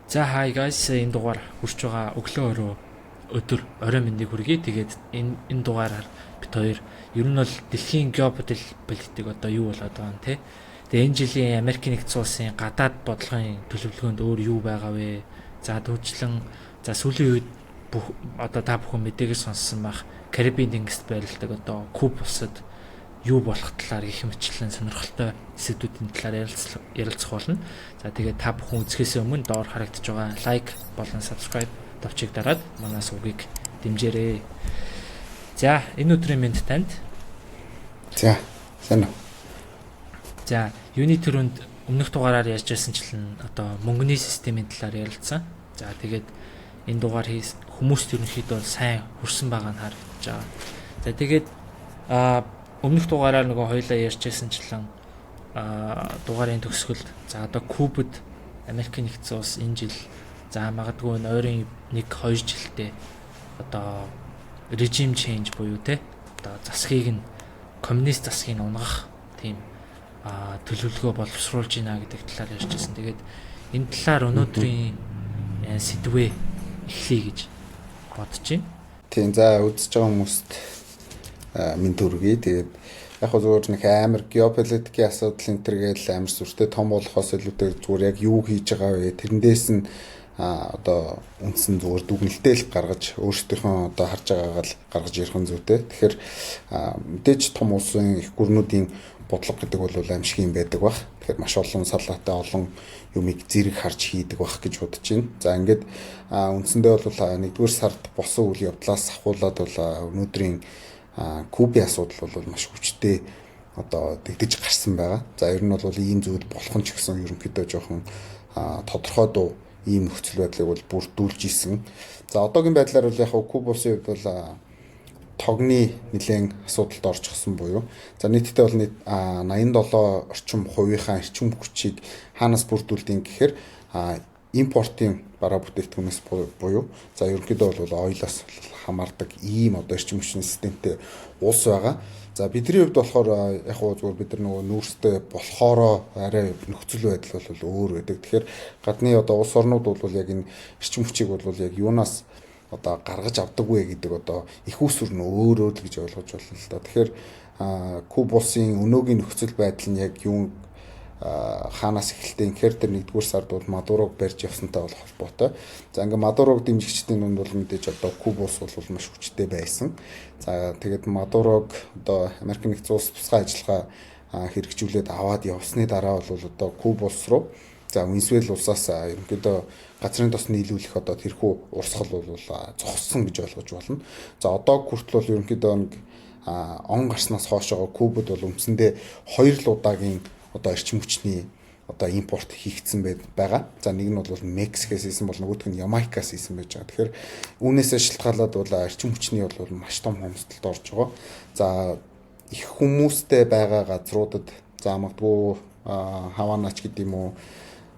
За, hi guys, энэ дугаар хүрч байгаа өглөө, орой, өдөр, орой мэндийг хүргэе. Тэгээд энэ дугаараар бид хоёр ер нь бол дэлхийн геополитик одоо юу болоод байгаа юм те. Тэгээ энэ жилийн Америкийн нэгдсэн улсын гадаад бодлогын төлөвлөгөөнд өөр юу байгаа вэ? За, түүнчлэн за сүүлийн үед бүх одоо та бүхэн мэдээгээр сонссон байх, Карибын тэнгист байрладаг одоо Куб улсад юу болох талаар гэх мэтчлэн сонирхолтой сэдвүүдийн талаар ярилцах болно. За, тэгээд та бүхэн үзэхээс өмнө доор харагдаж байгаа like болон subscribe товчийг дараад манай сувгийг дэмжээрэй. За, энэ өдрийн мэнд танд. За, сайн уу. За, юуны түрүүнд өмнөх дугаараар ярьж байсанчлан одоо мөнгөний системийн талаар ярилцсан. За, тэгээд энэ дугаар хийс хүмүүст ерөнхийдөө сайн хүрсэн байгаа нь харагдаж байгаа. За, тэгээд өмнөх дугаараар нөгөө хоёлаа ярьж байсанчлан дугаарын төгсгөлд за одоо Кубад Америкийн нэгдсэн улс энэ жил, за магадгүй энэ ойрын 1 2 жилдээ одоо regime change буюу те одоо засгийг нь, коммунист засгийг унгах тийм төлөвлөгөө боловсруулж байна гэдэг талаар ярьж байсан. Тэгээд энэ талаар өнөөдрийн сэдвээ эхлэе гэж бодож байна. Тийм, за, үзэж байгаа хүмүүст мэнд хүргэе. Тэгээд яг хөө зүгээр нэг амар геополитикийн асуудал энэ төр гээл амар сүртэй том болохоос илүүтэй зүгээр яг юу хийж байгаа вэ? Тэрнээс нь одоо үндсэн зүгээр дүгнэлтээ л гаргаж, өөрсдийнхөө одоо харж байгаагаа л гаргаж ярих нь зүйтэй. Тэгэхээр мэдээж том улсын их гүрнүүдийн бодлого гэдэг бол аимшиг юм байдаг бах. Тэгэхээр маш олон салаатай, олон юмыг зэрэг харж хийдэг бах гэж бодож байна. За, ингээд үндсэндээ бол нэгдүгээр сард болсон үйл явдлаас авхуулаад бол өнөөдрийн Кубын асуудал бол маш хүчтэй одоо дэгдэж гарсан байгаа. За, ер нь бол ийм зүйл болох нь ч гэсэн ерөнхийдөө жоохон тодорхой дуу ийм нөхцөл байдлыг бол бүрдүүлж исэн. За, одоогийн байдлаар бол яг Куб улсын хувьд бол тогны нэлээд асуудалд орчихсон буюу за нийтдээ бол 87 орчим хувийнхаа эрчим хүчийг хаанаас бүрдүүлдэг гэхээр импортын бараа бүтээгдэхүүнээс буюу за ерөнхийдөө бол oil-оос хамаардаг ийм одоо эрчим хүчний системтэй улс байгаа. За, бидний хувьд болохоор яг уу зүгээр бид нар нөгөө нүүрстэй болохоороо арай нөхцөл байдал бол өөр байдаг. Тэгэхээр гадны одоо улс орнууд бол яг энэ эрчим хүчийг бол яг юунаас одоо гаргаж авдаг вэ гэдэг одоо их үүсвэр нь өөрөө л гэж ойлгож байна л да. Тэгэхээр Куб улсын өнөөгийн нөхцөл байдал нь яг юу хаанаас эхэлтэй гэхээр тэр нэгдүгээр сард бол Мадурог барьж явсантай бол холбоотой. За, ингээ Мадурог дэмжигчдийн дунд бол мэдээж одоо Куб улс бол маш хүчтэй байсан. За, тэгээд Мадурог одоо Америк нэгдсэн улс тусгай ажиллагаа хэрэгжүүлээд аваад явсны дараа бол одоо Куб улс руу за Венесуэл улсаас ерөнхийдөө газрын тос нийлүүлэх одоо тэрхүү урсгал бол зогссон гэж ойлгож байна. За, одоо хүртэл бол ерөнхийдөө нэг он гарснаас хойшоо Кубад бол үндсэндээ хоёр л удаагийн одоо эрчим хүчний одоо импорт хийгдсэн байгаа. За, нэг нь бол Мексикээс хийсэн бол нөгөөх нь Ямайкаас хийсэн байж байгаа. Тэгэхээр үүнээсээ шалтгаалаад бол эрчим хүчний бол маш том хомсдолд орж байгаа. За, их хүмүүстэй байгаа газруудад, за магадгүй Хаванач гэдэг юм уу,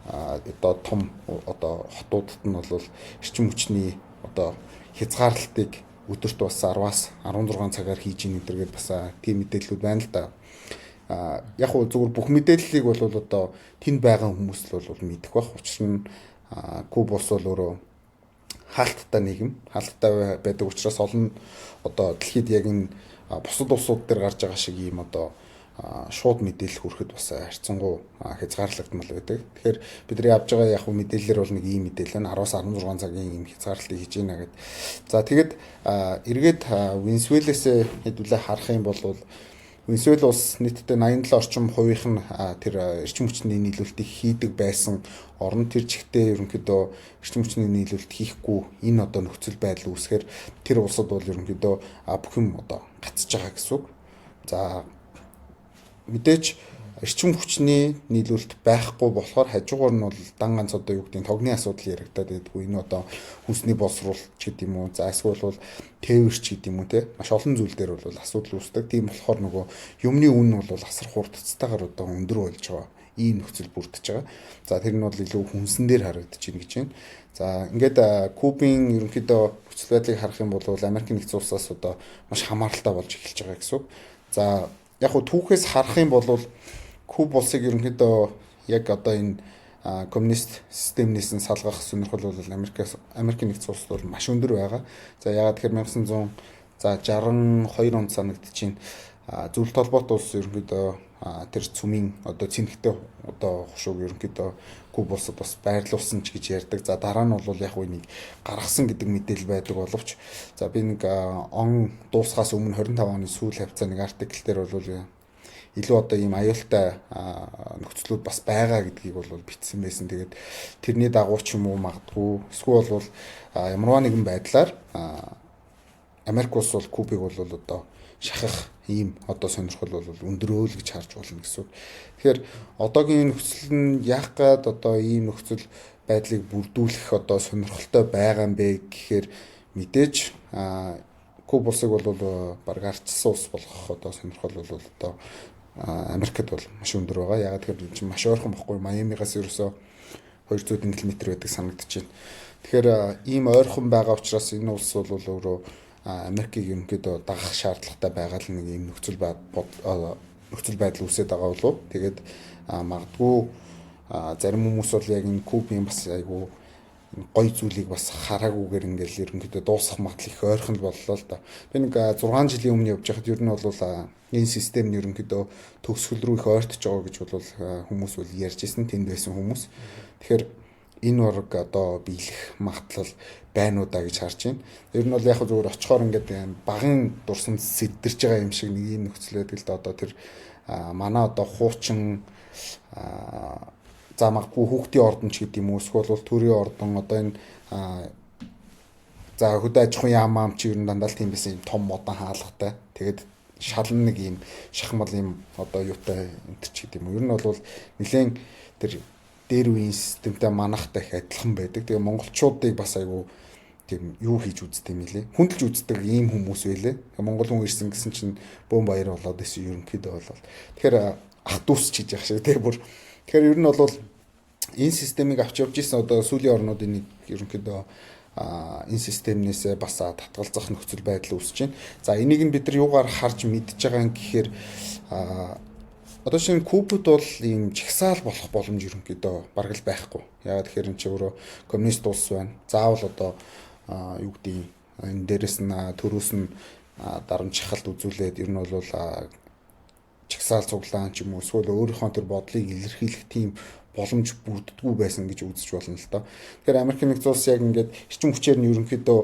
одоо том одоо хотуудад нь бол эрчим хүчний одоо хязгаарлалтыг өдөрт бас 10-аас 16 цагаар хийж ийн энэ гээд бас тийм мэдээллүүд байна л да. Яг уу зүгээр бүх мэдээллийг бол одоо тэнд байгаа хүмүүс л бол мэдэх байх. Учир нь Куб улс бол өөрөө хаалттай нийгэм, хаалттай байдаг учраас олон одоо дэлхийд яг энэ бусад улсууд дээр гарч байгаа шиг ийм одоо шууд мэдээлэл хүрэхэд бас харьцангуй хязгаарлагдмал байдаг. Тэгэхээр бидний авж байгаа яг мэдээллээр бол нэг ийм мэдээлэл нь 10-аас 16 цагийн ийм хязгаарлалтыг хийж байна гэд. За, тэгэд эргээд Венесуэлээс хэдүүлээ харах юм бол Венесуэл улс нийтдээ 87 орчим хувийнх нь тэр эрчим хүчний нийлүүлэлтийг хийдэг байсан орн. Тэр чигтээ ерөнхийдөө эрчим хүчний нийлүүлэлт хийхгүй энэ одоо нөхцөл байдал үүсгэхээр тэр улсад бол ерөнхийдөө бүх юм одоо гацж байгаа гэсэн үг. За, мэдээж эрчим хүчний нийлүүлэлт байхгүй болохоор хажуугаар нь бол дан ганц одоо юу гэдэг тогны асуудал яригадаад байдгүй. Энэ одоо хүнсний боловсруулалт ч гэдэг юм уу. За, эсвэл бол тээвэрч гэдэг юм уу те. Маш олон зүйл дээр бол асуудал үүсдэг. Тийм болохоор нөгөө юмны үн бол асар хурдцтайгаар одоо өндөр болж байгаа ийм нөхцөл бүрдэж байгаа. За, тэр нь бол илүү хүнсэн дээр харагдаж байна гэж байна. За, ингээд Кубын ерөнхийдөө нөхцөл байдлыг харах юм бол Америкийн нэгдсэн улсаас одоо маш хамааралтай болж эхэлж байгаа гэсэн үг. За, яг хуу түүхээс харах юм бол Куб улсыг ерөнхийдөө яг одоо энэ Коммунист системнээс нь салгах сонирхол бол Америкийн нэгдсэн улсад бол маш өндөр байгаа. За, яагаад тэгэхээр 1962 онд санагдаж байна. Зөвлөлт холбоот улс ерөнхийдөө тэр цүмийн одоо цэнхтэй одоо хушууг ерөнхийдөө Куб улсад бас байрлуулсан ч гэж ярьдаг. За, дараа нь бол яг үнийг гаргасан гэдэг мэдээлэл байдаг боловч, за, би нэг он дуусахаас өмнө 25 оны сүүл хавцаа нэг article дээр бол илүү одоо ийм аюултай нөхцлүүд бас байгаа гэдгийг бол бичсэн байсан. Тэгээд тэрний дагуу ч юм уу магадгүй, эсвэл бол ямарваа нэгэн байдлаар Америк улс бол Кубыг бол одоо шахах ийм одоо сонирхол бол өндрөө л гэж харж болно гэсэн үг. Тэгэхээр одоогийн нөхцөл нь яах гээд одоо ийм нөхцөл байдлыг бүрдүүлэх одоо сонирхолтой байгаа юм бэ гэхээр мэдээж Куб улсыг бол бараг ардчилсан улс болгох одоо сонирхол бол одоо Америкт бол маш өндөр байгаа. Яагаад гэхээр энэ чинь маш ойрхон бохгүй, Майамигаас ерөөсөө 200 км байдаг санагдаж байна. Тэгэхээр ийм ойрхон байгаа учраас энэ улс бол өөрөө Америкийг ерөнхийдөө дагах шаардлагатай байгаа л нэг ийм нөхцөл байдал үүсээд байгаа болов. Тэгээд магадгүй зарим хүмүүс бол яг энэ Кубын бас айгу гоё зүйлийг бас хараагүйгээр ингээл ерөнхийдөө дуусах магадлал их ойрхон л боллоо л доо. Би нэг 6 жилийн өмнө явж байхад ер нь бол энэ систем нь ерөнхийдөө төгсгөл рүү их ойртож байгаа гэж бол хүмүүс бол ярьж ирсэн, тэнд байсан хүмүүс. Тэгэхээр энэ ураг одоо биелэх магадлал байна уу да гэж харж байна. Ер нь бол яг зүгээр очихоор ингээд багын дурсамж сэдэрч байгаа юм шиг нэг юм нөхцөл байдаг л да. Одоо тэр манай одоо хуучин, за, магадгүй хүүхдийн ордон ч гэдэг юм уу, эсвэл бол төрийн ордон, одоо энэ, за, хөдөө аж ахуйн яам аам чи ер нь дандаа л тийм байсан, юм том модон хаалгатай. Тэгээд шалан нэг юм шахмал юм одоо юутай энэ ч гэдэг юм уу. Ер нь бол нэлээд тэр дээр үеийн системтэй манахтай их адилхан байдаг. Тэгээ монголчуудыг бас айгу тийм юу хийж үздэг юм лээ. Хүндэлж үздэг ийм хүмүүс байлээ. Тэгээ монгол хүн ирсэн гэсэн чинь бөөн баяр болоод исэн ерөнхийдөө бол. Тэгэхээр ах дүүс ч гэж яах шиг тэгээ бүр. Тэгэхээр ер нь бол энэ системийг авч явж исэн одоо сүүлийн орнуудын нэг ерөнхийдөө энэ системнээсээ бас татгалзах нөхцөл байдал үүсэж байна. За, энийг нь бид нар юугаар харж мэдж байгаа юм гэхээр одоо шинэ Кубад бол ийм жагсаал болох боломж ерөнхийдөө бараг л байхгүй. Яагаад тэгэхээр энэ чи өөрөө коммунист улс байна. Заавал одоо юу гэдгийг энэ дээрэс нь төрөөс нь дарамт шахалт үзүүлээд ер нь бол жагсаал цуглаан ч юм уу, эсвэл өөрийнхөө тэр бодлыг илэрхийлэх тийм боломж бүрддэггүй байсан гэж үзэж болно л доо. Тэгэхээр Америкийн нэгдсэн улс яг ингээд эрчим хүчээр нь ерөнхийдөө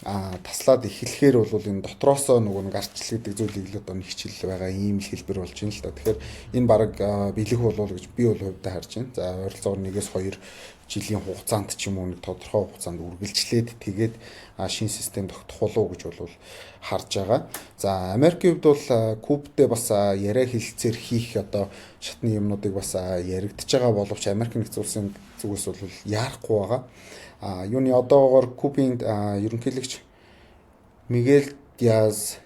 таслаад эхлэхээр бол энэ дотроосоо нөгөө нэг ардчил гэдэг зүйлийг л одоо нэг хичээл байгаа ийм л хэлбэр болж байна л да. Тэгэхээр энэ баг бэлэх болов гэж би бол хувьдаа харж байна. За, ойролцоогоор 1-2 жилийн хугацаанд ч юм уу, нэг тодорхой хугацаанд үргэлжлээд тэгээд шинэ систем тогтох болов гэж бол харж байгаа. За, Америкийн хувьд бол Кубтэй бас яриа хэлцээр хийх одоо шатны юмнуудыг бас яригдж байгаа боловч Америк нэгдсэн улсын зүгээс бол яарахгүй байгаа. Юуны одоогоор Кубын ерөнхийлөгч Мигель Диаз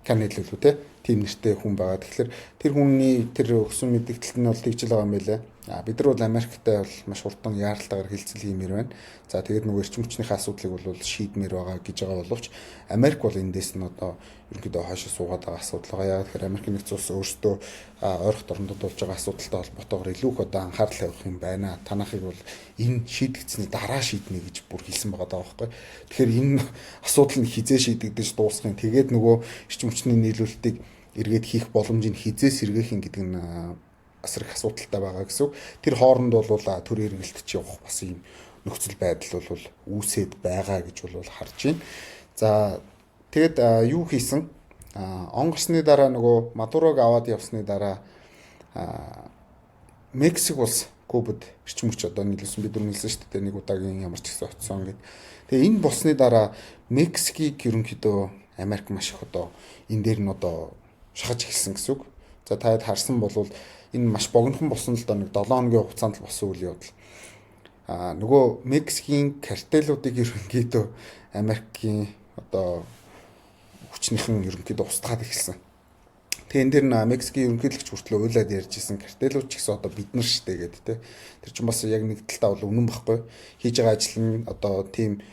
Канел лүү те, тийм нэртэй хүн байгаа. Тэгэхээр тэр хүний тэр өгсөн мэдээлэлт нь бол тэгж л байгаа юм байлаа. А бид нар бол Америктай бол маш хурдан яаралтайгаар хэлцэл хиймээр байна. За, тэгээд нөгөө эрчим хүчнийхээ асуудлыг бол шийдмээр байгаа гэж байгаа боловч Америк бол эндээс нь одоо ерөнхийдөө хойшоо суугаад байгаа асуудал байгаа. Яг тэгэхээр Америкийн нэгдсэн улс өөрсдөө ойрхон орондод болж байгаа асуудалтай холбоотойгоор илүү их одоо анхаарал тавих юм байна. Танахыг бол энэ шийдэгдсэний дараа шийднэ гэж бүр хэлсэн байгаа даа байхгүй. Тэгэхээр энэ асуудал нь хизээ шийдэгдэж дуусах юм. Тэгээд нөгөө эрчим хүчний нийлүүлэлтийг эргээд хийх боломжийг хизээ сэргээх юм гэдэг нь асар их асуудалтай байгаа гэсэн үг. Тэр хооронд бол төр эргэлт чи явах бас ийм нөхцөл байдал бол үүсээд байгаа гэж бол харж байна. За, тэгэд юу хийсэн? Он гарсны дараа, нөгөө Мадурог аваад явсны дараа Мексик улс Кубад эрчим хүч одоо нийлүүлсэн, бид нар нийлсэн шүү дээ, нэг удаагийн ямар ч гэсэн очсон гэд. Тэгээ энэ болсны дараа Мексикийг ерөнхийдөө Америк маш их одоо энэ дээр нь одоо шахаж эхэлсэн гэсэн үг. За, таад харсан бол энэ маш богинохон болсон л доо, нэг 7 хоногийн хугацаанд л болсон үйл явдал. Нөгөө Мексикийн картелуудыг ерөнхийдөө Америкийн одоо хүчнийхэн ерөнхийдөө устгаад эхэлсэн. Тэгээ энэ дэр нь Мексикийн ерөнхийлөгч хүртэл уйлаад ярьж исэн, картелууд ч гэсэн одоо бид нар штэ гэдэг те. Тэр чинь бас яг нэг талдаа бол үнэн баггүй. Хийж байгаа ажил нь одоо тийм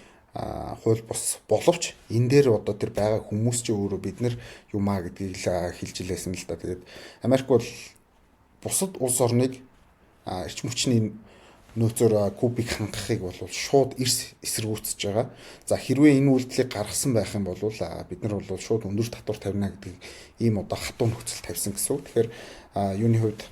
хууль бус боловч энэ дээр одоо тэр байгаа хүмүүс чи өөрөө бид нар юмаа гэдгийг л хэлж илээсэн л да. Тэгээд Америк бол бусад улс орныг эрчим хүчний нөөцөөр Кубыг хангахыг бол шууд эрс эсэргүүцэж байгаа. За, хэрвээ энэ үйлдэлийг гаргасан байх юм бол бид нар бол шууд өндөр татвар тавина гэдэг ийм одоо хатуу нөхцөл тавьсан гэсэн үг. Тэгэхээр юуны хувьд,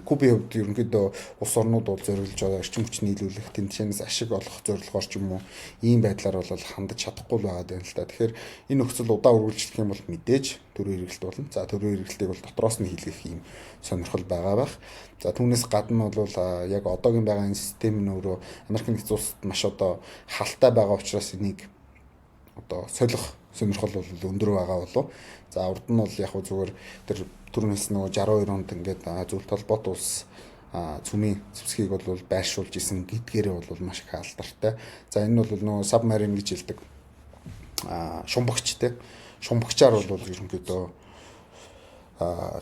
Кубын хувьд ерөнхийдөө улс орнууд бол зориулж байгаа эрчим хүч нийлүүлэх, тэнцэнээс ашиг олох зорилгоор ч юм уу ийм байдлаар бол хандаж чадахгүй л байгаа юм л да. Тэгэхээр энэ нөхцөл удаан үргэлжлэх юм бол мэдээж төрийн эргэлт болно. За, төрийн эргэлтийг бол дотроос нь хийлгэх ийм сонирхол байгаа байх. За, түүнээс гадна бол яг одоогийн байгаа энэ систем нь өөрөө Америк нэгдсэн улсад маш одоо халтай байгаа учраас энийг одоо солих сонирхол бол өндөр байгаа болов. За, урд нь бол яг зүгээр тэр түрүүнээс нөгөө 62 онд ингээд зөвлөлт холбоот улс цөмийн зэвсгийг бол байршуулж исэн гэдгээрээ бол маш их алдартай. За, энэ нь бол нөгөө submarine гэж хэлдэг шумбагч, те, шумбагчаар бол ерөнхийдөө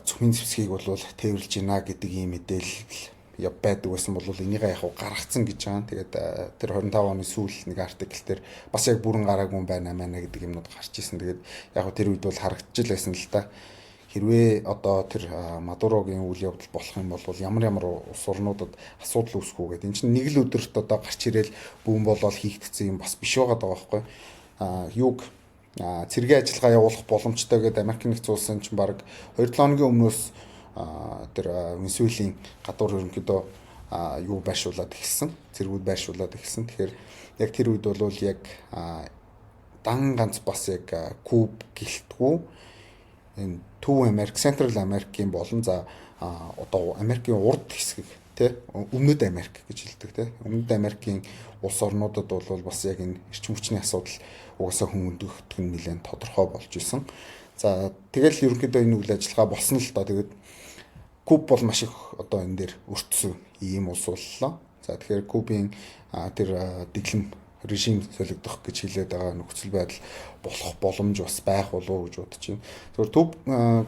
цөмийн зэвсгийг бол тээвэрлж байна гэдэг ийм мэдээлэл яв байдаг байсан бол энийгээ яг гаргацсан гэж байгаа. Тэгээд тэр 25 оны сүүл нэг article дээр бас яг бүрэн гараагүй юм байна маа гэдэг юмнууд гарч исэн. Тэгээд яг тэр үед бол харагдчихл байсан л та. Хэрвээ одоо тэр Мадурогийн үйл явдал болох юм бол ямар ямар улс орнуудад асуудал үүсэх үү гэдэг. Энэ чинь нэг л өдөрт одоо гарч ирээл бүүн болоод хийгдсэн юм бас биш байгаа даа байхгүй. Юуг цэргийн ажиллагаа явуулах боломжтой гэдэг Америк нэгдсэн улсын чинь баг 2-7 хоногийн өмнөөс тэр Венесуэлийн гадуур ерөнхийдөө юу байршуулад эхэлсэн. Цэргүүд байршуулад эхэлсэн. Тэгэхээр яг тэр үед бол яг дан ганц бас яг Куб гэлтгүү энэ Төв Америк, Централ Америкийн болон за одоо Америкийн урд хэсэг, тий, Өмнөд Америк гэж хэлдэг, тий, Өмнөд Америкийн улс орнуудад бол бас яг энэ эрчим хүчний асуудал угаасаа хүн өндөгдөх нь нэлээд тодорхой болж исэн. За, тэгэл ерөнхийдөө энэ үйл ажиллагаа болсон л доо. Тэгээд Куб бол маш их одоо энэ дээр өртсөн ийм улс боллоо. За, тэгэхээр Кубын тэр дэглэм режим солигдох гэж хэлээд байгаа нөхцөл байдал болох боломж бас байх болов уу гэж бодож байна. Тэгэхээр Төв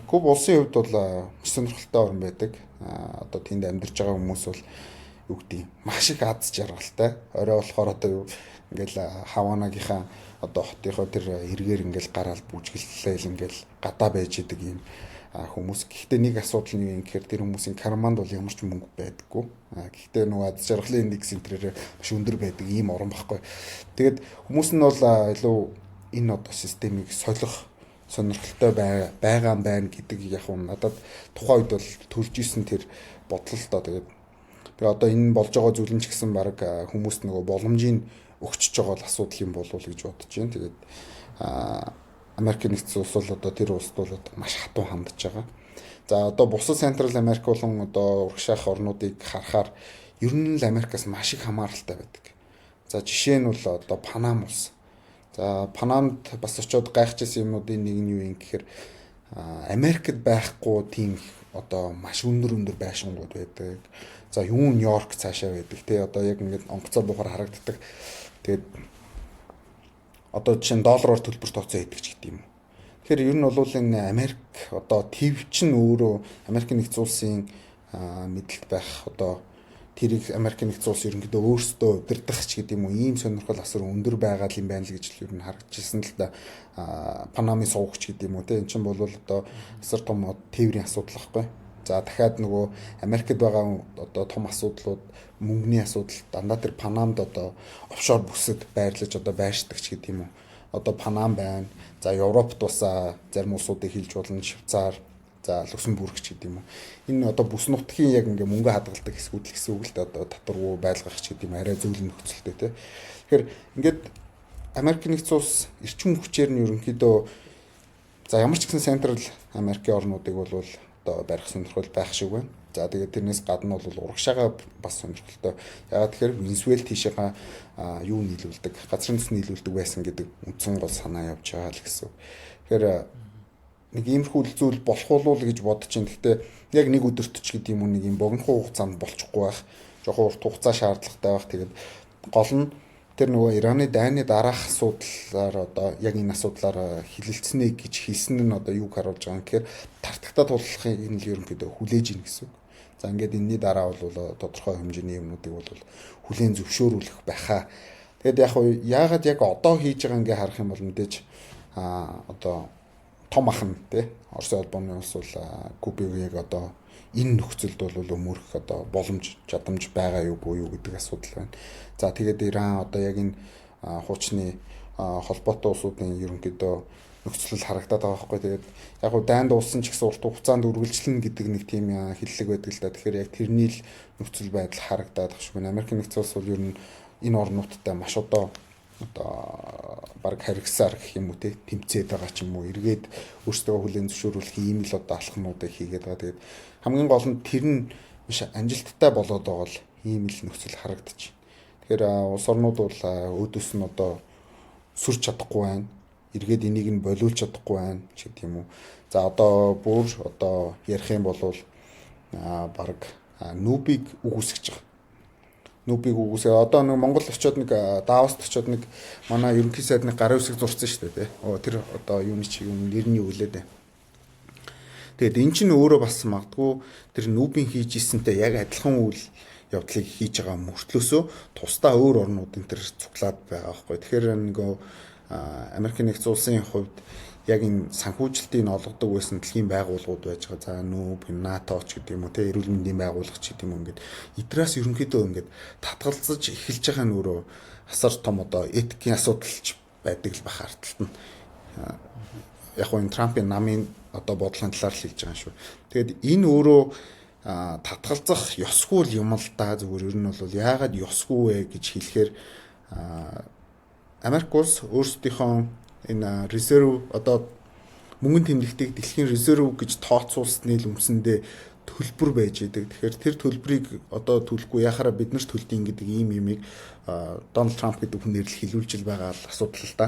Куб улсын хувьд бол маш сонирхолтой орн байдаг. Одоо тэнд амьдарч байгаа хүмүүс бол юу гэдэг, маш их аз жаргалтай. Орой болохоор одоо юу ингээл Хаванагийнхаа одоо хотынхоо тэр эргээр ингээл гараал бүжгэллээл ингээл гадаа байж идэг юм хүмүүс. Гэхдээ нэг асуудал нь юу юм гэхээр тэр хүмүүсийн карманд бол ямар ч мөнгө байдаггүй. Гэхдээ нөгөө аз жаргалын индекс энтрээр маш өндөр байдаг ийм орн байхгүй. Тэгээд хүмүүс нь бол илүү энэ одоо системийг солих сонирхолтой байгаа юм байна гэдэг яг юм надад тухайн үед бол төрж исэн тэр бодлол л доо. Тэгээд тэгээ одоо энэ болж байгаа зүйл нь ч гэсэн баг хүмүүст нөгөө боломжийг өгчөж байгаа л асуудал юм болов уу гэж бодож байна. Тэгээд Америк нэгдсэн улс бол одоо тэр улсд бол одоо маш хатуу хандж байгаа. За, одоо бусад Централ Америк болон одоо урагшаах орнуудыг харахаар ер нь л Америкаас маш их хамааралтай байдаг. За, жишээ нь бол одоо Панам улс. За, Панамд бас очиод гайхажсэн юмнуудын нэг нь юу юм гэхээр Америкт байхгүй тийм их одоо маш өндөр өндөр байшингууд байдаг. За, юу Нью-Йорк цаашаа байдаг те, одоо яг ингээд онгоцоор буухаар харагддаг. Тэгээд одоо жишээ нь доллараар төлбөр тооцоо хийдэг ч гэдэг юм. Тэгэхээр ер нь бол энэ Америк одоо төв чинь өөрөө Америкийн нэгдсэн улсын мэдлэлт байх, одоо тэрийг Америкийн нэгдсэн улс ерөнхийдөө өөрсдөө удирдах ч гэдэг юм уу, ийм сонирхол асар өндөр байгаа юм байна л гэж л ер нь харагдчихсан л да. Панамын сувагч гэдэг юм уу, те, эн чинь бол одоо асар том тээврийн асуудал байхгүй. За, дахиад нөгөө Америкт байгаа одоо том асуудлууд, мөнгөний асуудал дандаа тэр Панамд одоо офшор бүсэд байрлаж одоо байршдаг ч гэдэг юм уу. Одоо Панам байна. За, Европт бас зарим улсуудыг хэлж болно, Швейцар, за Люксембург ч гэдэг юм уу. Энэ одоо бүс нутгийн яг ингээ мөнгө хадгалдаг хэсгүүд л гэсэн үг л дээ, одоо татваргүй байлгах ч гэдэг юм, арай зөөлөн нөхцөлтэй, те. Тэгэхээр ингээд Америк нэгдсэн улс эрчим хүчээр нь ерөнхийдөө за ямар ч гэсэн Централ Америкийн орнуудыг бол одоо барих сонирхол байх шиг байна. За, тэгээд тэрнээс гадна бол урагшаага бас сонирхолтой. Яагаад тэгэхээр Венесуэл тийшээгаа юу нийлүүлдэг, газрын төс нийлүүлдэг байсан гэдэг үндсэн гол санаа явж байгаа л гэсэн. Тэгэхээр нэг иймэрхүү зүйл болох болов уу гэж бодож байна. Гэхдээ яг нэг өдөрт ч гэдэг юм уу, нэг юм богинохон хугацаанд болчихгүй байх. Жохон урт хугацаа шаардлагатай байх. Тэгээд гол нь тэр нөгөө Ираны дайны дараах асуудлаар одоо яг энэ асуудлаар хилэлцэнэ гэж хэлсэн нь одоо юуг харуулж байгаа юм гэхээр тартагтаа туллахыг нь л ерөнхийдөө хүлээж ийн гэсэн үг. За, ингээд энэний дараа бол тодорхой хэмжээний юмнуудыг бол хүлээн зөвшөөрүүлэх байхаа. Тэгэд яг яагаад яг одоо хийж байгаа ингээ харах юм бол мэдээж одоо том ах нь тий Оросын холбооны улс бол Кубыг яг одоо энэ нөхцөлд бол өмөрөх одоо боломж чадамж байгаа юугүй юу гэдэг асуудал байна. За тэгээд Иран одоо яг энэ хуучны холбоотой улсуудын ерөнхийдөө нөхцөл харагдаад байгаа байхгүй. Тэгээд яг гоо дайнд дууссан ч гэсэн урт хугацаанд үргэлжлэнэ гэдэг нэг тийм хэллэг байдаг л да. Тэгэхээр яг тэрний л нөхцөл байдал харагдаад байгаа шүү. Америкийн нэгдсэн улс бол ер нь энэ орнуудтай маш одоо баг харгисаар гэх юм уу те тэмцээд байгаа ч юм уу, эргээд өөрсдөө хүлээн зөвшөөрүүлэх ийм л одоо алхмуудыг хийгээд байгаа. Тэгээд хамгийн гол нь тэр нь маш амжилттай болоод байгаа л ийм л нөхцөл харагдчих. Тэгэхээр улс орнууд бол өөдөөс нь одоо сүрч чадахгүй байна. Эргээд энийг нь болиулж чадахгүй байна ч гэдэг юм уу. За одоо бүр одоо ярих юм бол баг нүүбийг үгүйсгэж байгаа. Нүүбийг үгүйсгээ. Одоо нэг Монгол очиод нэг Давост очиод нэг манай ерөнхий сайд нэг гарын үсэг зурсан шүү дээ, тий. Оо тэр одоо юуны чи юм нэр нь юу лээ дээ. Тэгээд эн чинь өөрөө бас магадгүй тэр нүүбийн хийж ирсэнтэй яг адилхан үйл явдлыг хийж байгаа мөртлөөсөө тусдаа өөр орнуудын тэр цуглаад байгаа байхгүй. Тэгэхээр нөгөө Америкийн нэгдсэн улсын хувьд яг энэ санхүүжилтийг олгодог байсан дэлхийн байгууллагууд байж байгаа. За нүүб, НАТО ч гэдэг юм уу, те эрүүл мэндийн байгууллага ч гэдэг юм уу, ингээд эднээс ерөнхийдөө ингээд татгалзаж эхэлж байгаа нь өөрөө асар том одоо этикийн асуудал ч байдаг л бах арталт нь. Яг нь энэ Трампын намын одоо бодлогын талаар л хэлж байгаа юм шүү. Тэгээд энэ өөрөө татгалзах ёсгүй юм л да, зүгээр ер нь бол яагаад ёсгүй вэ гэж хэлэхээр Америк улс өөрсдийнхөө энэ резерв одоо мөнгөн тэмдэгтийг дэлхийн резерв гэж тооцоолсны л үндсэндээ төлбөр байж идэг. Тэгэхээр тэр төлбөрийг одоо төлөхгүй яхаараа бид нар төлдөг гэдэг ийм юмыг Дональд Трамп гэдэг хүн нэрлэл хилүүлж байгаа л асуудал л да.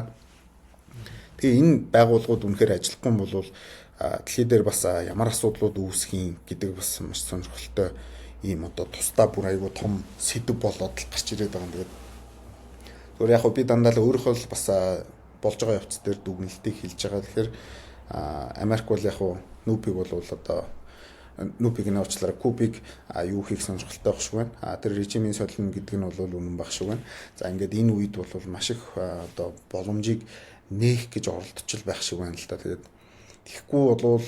Тэгээ энэ байгууллагууд үнэхээр ажиллахгүй юм бол дэлхий дээр бас ямар асуудлууд үүсэх юм гэдэг бас маш сонирхолтой ийм одоо тусдаа бүр айгу том сэдэв болоод л гарч ирээд байгаа юм. Тэгээд зүгээр яг би дандаа л өөрийнхөө л бас болж байгаа явц дээр дүгнэлтийг хэлж байгаа. Тэгэхээр Америк бол яг нүүбийг бол одоо нүүбийг нь уучлаарай, Кубыг юу хийх сонирхолтой байх шиг байна. А тэр режимийн солино гэдэг нь бол үнэн байх шиг байна. За ингээд энэ үед бол маш их одоо боломжийг нээх гэж оролдож байх шиг байна л да. Тэгээд тэгэхгүй болвол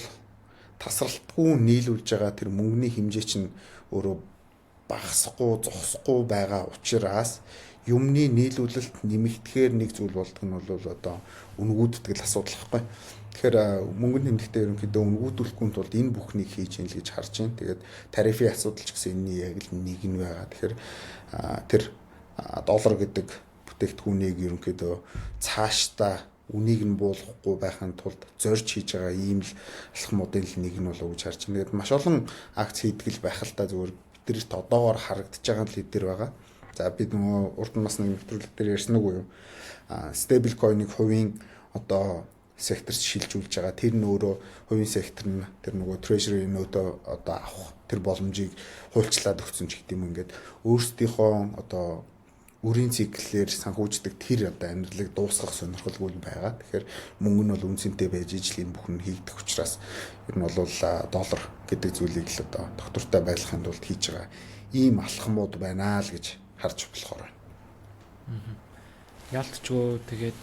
тасралтгүй нийлүүлж байгаа тэр мөнгөний хэмжээ чинь өөрөө багасахгүй, зогсохгүй байгаа учраас юмны нийлүүлэлт нэмэгдэхээр нэг зүйл болдог нь бол одоо үнгүүддэг л асуудал байхгүй. Тэгэхээр мөнгөнд тэмдэгтээ ерөнхийдөө үнгүүдүүлэхгүй тулд энэ бүхнийг хийж ийн л гэж харж байна. Тэгээд тарифын асуудал ч гэсэн энэний яг л нэг нь байгаа. Тэгэхээр тэр доллар гэдэг бүтээгдэхүүнийг ерөнхийдөө цаашдаа үнийг нь буулгахгүй байхын тулд зорж хийж байгаа ийм л алхмуудын л нэг нь болов уу гэж харж байна. Тэгээд маш олон акц хийдэг л байх л та, зүгээр биднэрт одоогоор харагдаж байгаа л эдгээр байгаа. За би нөгөө урд нь бас нэг нэвтрүүлэг дээр ярьсан уу юу? А stable coin-ыг хувийн одоо секторт шилжүүлж байгаа. Тэр нь өөрөө хувийн сектор нь тэр нөгөө treasury note одоо авах тэр боломжийг хуульчлаад өгсөн ч гэдэг юм, ингээд өөрсдийнхөө одоо үрийн циклээр санхүүждэг тэр одоо амьдралыг дуусгах сонирхолгүй байгаа. Тэгэхээр мөнгө нь бол үнцэнтэй байж ижил энэ бүхэн хийгдэх учраас ер нь бол доллар гэдэг зүйлийг л одоо доктортой байлгахын тулд хийж байгаа ийм алхмууд байна л гэж харж болохоор байна. Яалтчгүй тэгээд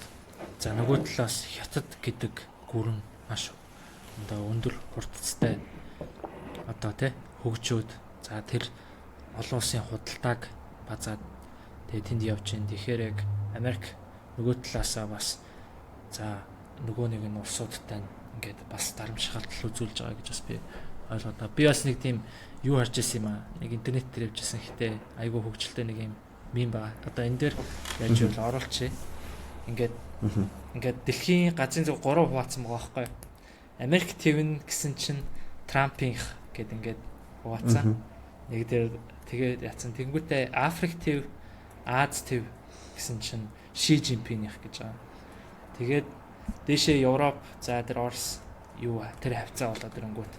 за нөгөө талаас Хятад гэдэг гүрэн маш одоо өндөр хурдцтай одоо тий хөгжөөд, за тэр олон улсын худалдааг базаад тэгээд тэнд явж байна. Тэгэхээр яг Америк нөгөө талаасаа бас за нөгөө нэг нь улсуудтай ингээд бас дарамт үзүүлж байгаа гэж бас би ойлгоод. Би бас нэг тийм юу харж ирсэн юм аа. Нэг интернет дээр явж ирсэн гэхдээ айгүй хөгжилтэй нэг юм meme байгаа. Одоо энэ дээр яаж юу оруулчих. Ингээд дэлхийн газрын зүг 3 хуваацсан байгаа байхгүй юу? Америк твэн гэсэн чинь Трампынх гэд ингээд хуваацсан. Нэг дээр тэгээд яцсан. Тэнгүүтээ Африк төв, Ази төв гэсэн чинь Ши Жинпинийх гэж байгаа. Тэгээд дээшээ Европ, за тэр Орос юу тэр хавцаа болоод ирэнгүүт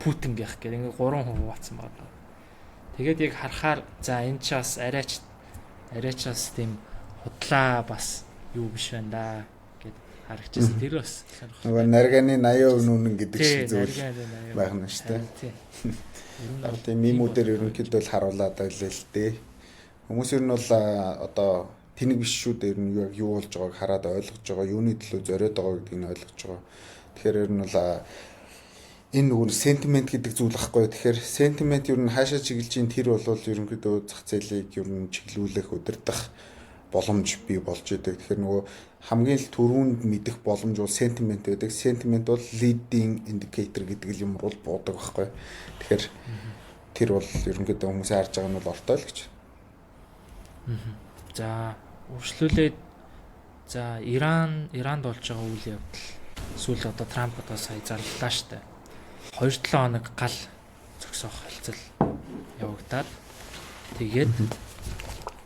Путингийнх гэх ингээд гурван хуваацсан байна. Тэгээд яг харахаар за энэ ч бас арайч бас тийм худлаа бас юу биш байна да гэд харагдчихсан. Тэр бас сонирхолтой. Нөгөө нарганы 80% нүнэн гэдэг шиг зүйл байх нь шүү дээ. Тийм. Тийм meme үүдээр ерөнхийдөө л харуулад байлаа л дээ. Хүмүүс ер нь бол одоо тэнэг биш шүү дээ. Ер нь яг юу болж байгааг хараад ойлгож байгаа, юуны төлөө зориод байгаа гэдгийг нь ойлгож байгаа. Тэгэхээр ер нь бол энэ нөгөө sentiment гэдэг зүйл ахгүй. Тэгэхээр sentiment ер нь хаашаа чиглэж ийн, тэр бол ерөнхийдөө зах зээлийг ер нь чиглүүлэх, удирдах боломж бий болж идэг. Тэгэхээр нөгөө хамгийн л түрүүнд мэдэх боломж бол sentiment байдаг. Sentiment бол leading indicator гэдэг л юм бол буудаг байхгүй. Тэгэхээр тэр бол ерөнхийдөө хүмүүсийн харж байгаа нь бол ортой л гэж. За, үргэлжлүүлээд, за, Иранд болж байгаа үйл явдал сүүл одоо Трамп одоо сая зарлалаа штэ. 2-7 хоног гал зогсоох хэлцэл явагдаад, тэгээд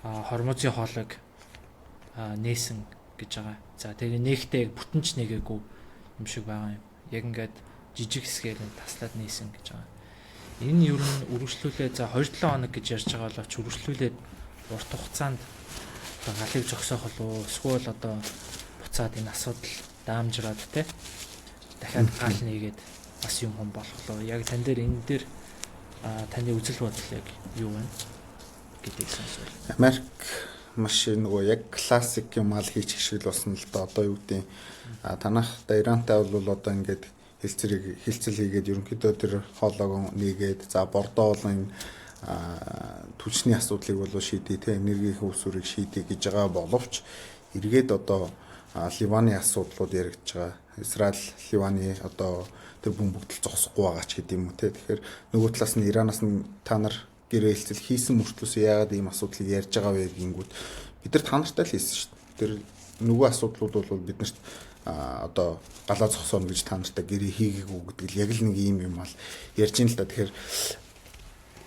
Хормузын хоолойг нээсэн гэж байгаа. За, тэгээ нээхдээ яг бүтэн ч нээгээгүй юм шиг байгаа юм. Яг ингээд жижиг хэсгээр нь таслаад нээсэн гэж байгаа. Энэ ер нь үргэлжлүүлээ, за, 2-7 хоног гэж ярьж байгаа боловч үргэлжлүүлээд урт хугацаанд одоо галыг зогсоох болов, эсвэл одоо буцаад энэ асуудал даамжраад те дахиад гал нээгээд бас юм хом болох лоо. Яг тань дээр, энэ дээр таны үзэл бодол яг юу вэ гэдгийг сонсвол. Америк маш нөгөө яг классик юм ал хийчих шиг л болсон л да. Одоо юу гэдэг, танах Ирантай бол одоо ингээд хэлцэл хийгээд, ерөнхийдөө тэр хоолойг нээгээд, за, Бордоо болон энэ түлшний асуудлыг бол шийдээ те, энергийн үүсвэрийг шийдээ гэж байгаа боловч эргээд одоо Ливаны асуудлууд яригдж байгаа. Израиль Ливаны одоо тэр бөмбөгдөл зогсохгүй байгаа ч гэдэг юм уу те. Тэгэхээр нөгөө талаас нь Иранаас нь та нар гэрээ хэлцэл хийсэн мөртлөөс яагаад ийм асуудлыг ярьж байгаа вэ гингүүд, бид нар та нартай л хийсэн шүү дээ. Тэр нөгөө асуудлууд бол биднэрт одоо галаа зогсооно гэж та нартай гэрээ хийгээгүй гэдэг л яг л нэг ийм юм ал ярьж ин л да. Тэгэхээр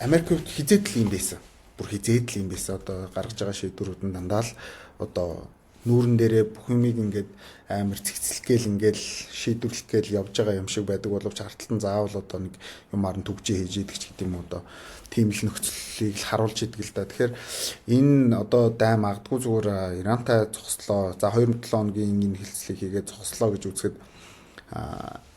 Америк хувьд хизээд л юм байсан. Бүр хизээд л юм байсан. Одоо гаргаж байгаа шийдвэрүүд нь дандаа л одоо нүүрэн дээрээ бүх юмыг ингээд амар цэгцлэх гээл, ингээд шийдвэрлэх гээл явж байгаа юм шиг байдаг боловч арталт нь заавал одоо нэг юмар нь түгжээ хийж идэг ч гэдэг юм уу, одоо тийм л нөхцөлийг л харуулж идэг л да. Тэгэхээр энэ одоо дай магадгүй зүгээр Ирантай зогслоо. За, 2-7 хоногийн энэ хэлцлийг хийгээд зогслоо гэж үзэхэд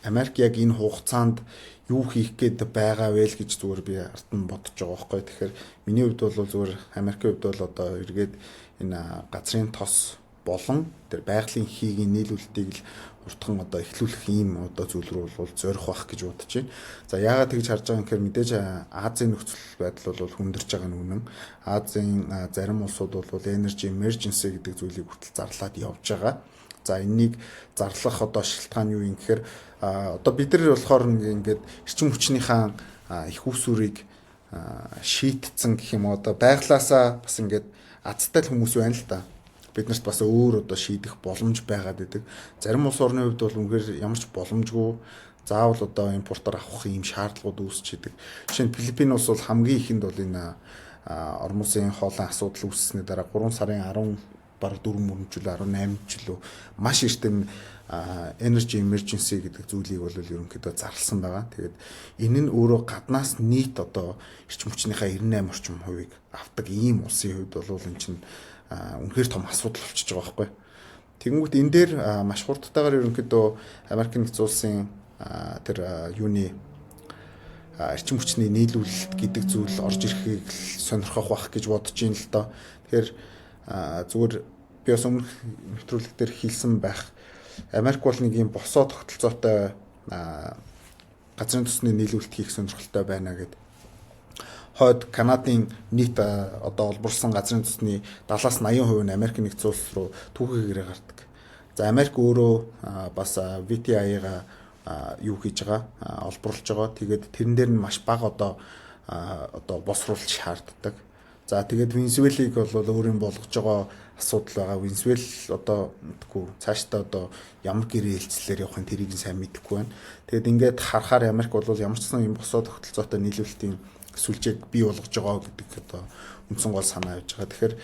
Америк яг энэ хугацаанд юу хийх гээд байгаа вэ л гэж зүгээр би ард нь бодож байгаа байхгүй. Тэгэхээр миний хувьд бол зүгээр Америкийн хувьд бол одоо эргээд энэ газрын тос болон тэр байгалийн хийгийн нийлүүлэлтийг л хурдхан одоо эхлүүлэх ийм одоо зүйл рүү бол зорих байх гэж бодож байна. За, яагаад тэгж харж байгаа юм гэхээр мэдээж Азийн нөхцөл байдал бол хүндэрч байгаа нь үнэн. Азийн зарим улсууд бол energy emergency гэдэг зүйлийг хүртэл зарлаад явж байгаа. За, энэнийг зарлах одоо шалтгаан юу юм гэхээр одоо бид нар болохоор ингээд эрчим хүчнийхээ их усүрийг шийтцэн гэх юм уу, одоо байглаасаа бас ингээд азтай л хүмүүс байна л да, бид нарт бас өөр одоо шийдэх боломж байгаад байдаг. Зарим улс орны хувьд бол үнэхээр ямар ч боломжгүй, заавал одоо импортоор авах ийм шаардлагууд үүсч идэг. Жишээ нь Филиппин улс бол хамгийн ихэнд бол энэ Ормузын хоолой асуудал үүссэний дараа 3 сарын 10 бараг 4 мөрөнжил 18 жилүү маш эртэм energy emergency гэдэг зүйлийг бол ерөнхийдөө зарласан байгаа. Тэгээд энэ нь өөрөө гаднаас нийт одоо эрчим хүчнийхээ 98 орчим хувийг авдаг ийм улсын хувьд бол энэ чинь үнэхээр том асуудал болчихж байгаа байхгүй. Тэгэнгүүт энэ дээр маш хурдтайгаар ерөнхийдөө Америк нэгдсэн улсын тэр юуны эрчим хүчний нийлүүлэлт гэдэг зүйл орж ирэхийг сонирхох байх гэж бодож байна л доо. Тэгэхээр зүгээр би бас өмнөх нэвтрүүлэг дээр хэлсэн байх. Америк бол нэг юм босоо тогтолцоотой газрын тосны нийлүүлэлт хийх сонирхолтой байна гэдэг. Хойд Канадын нийт одоо олборлсон газрын тосны 70-аас 80% нь Америк нэгдсэн улс руу түүхийгээрээ гардаг. За, Америк өөрөө бас WTI-га юу хийж байгаа, олборлож байгаа. Тэгээд тэрэн дээр нь маш бага одоо босруулалт шаарддаг. За, тэгээд Венесуэлийг бол өөрийн болгож байгаа асуудал байгаа. Венесуэл одоо мэдгүй цаашдаа одоо ямар гэрээ хэлцлээр явахын тэрийг нь сайн мэдэхгүй байна. Тэгээд ингээд харахаар Америк бол ямар ч сан юм босоо тогтолцоотой нийлүүлэлтийн сүлжээг бий болгож байгаа гэдэг одоо үндсэн гол санаа явж байгаа. Тэгэхээр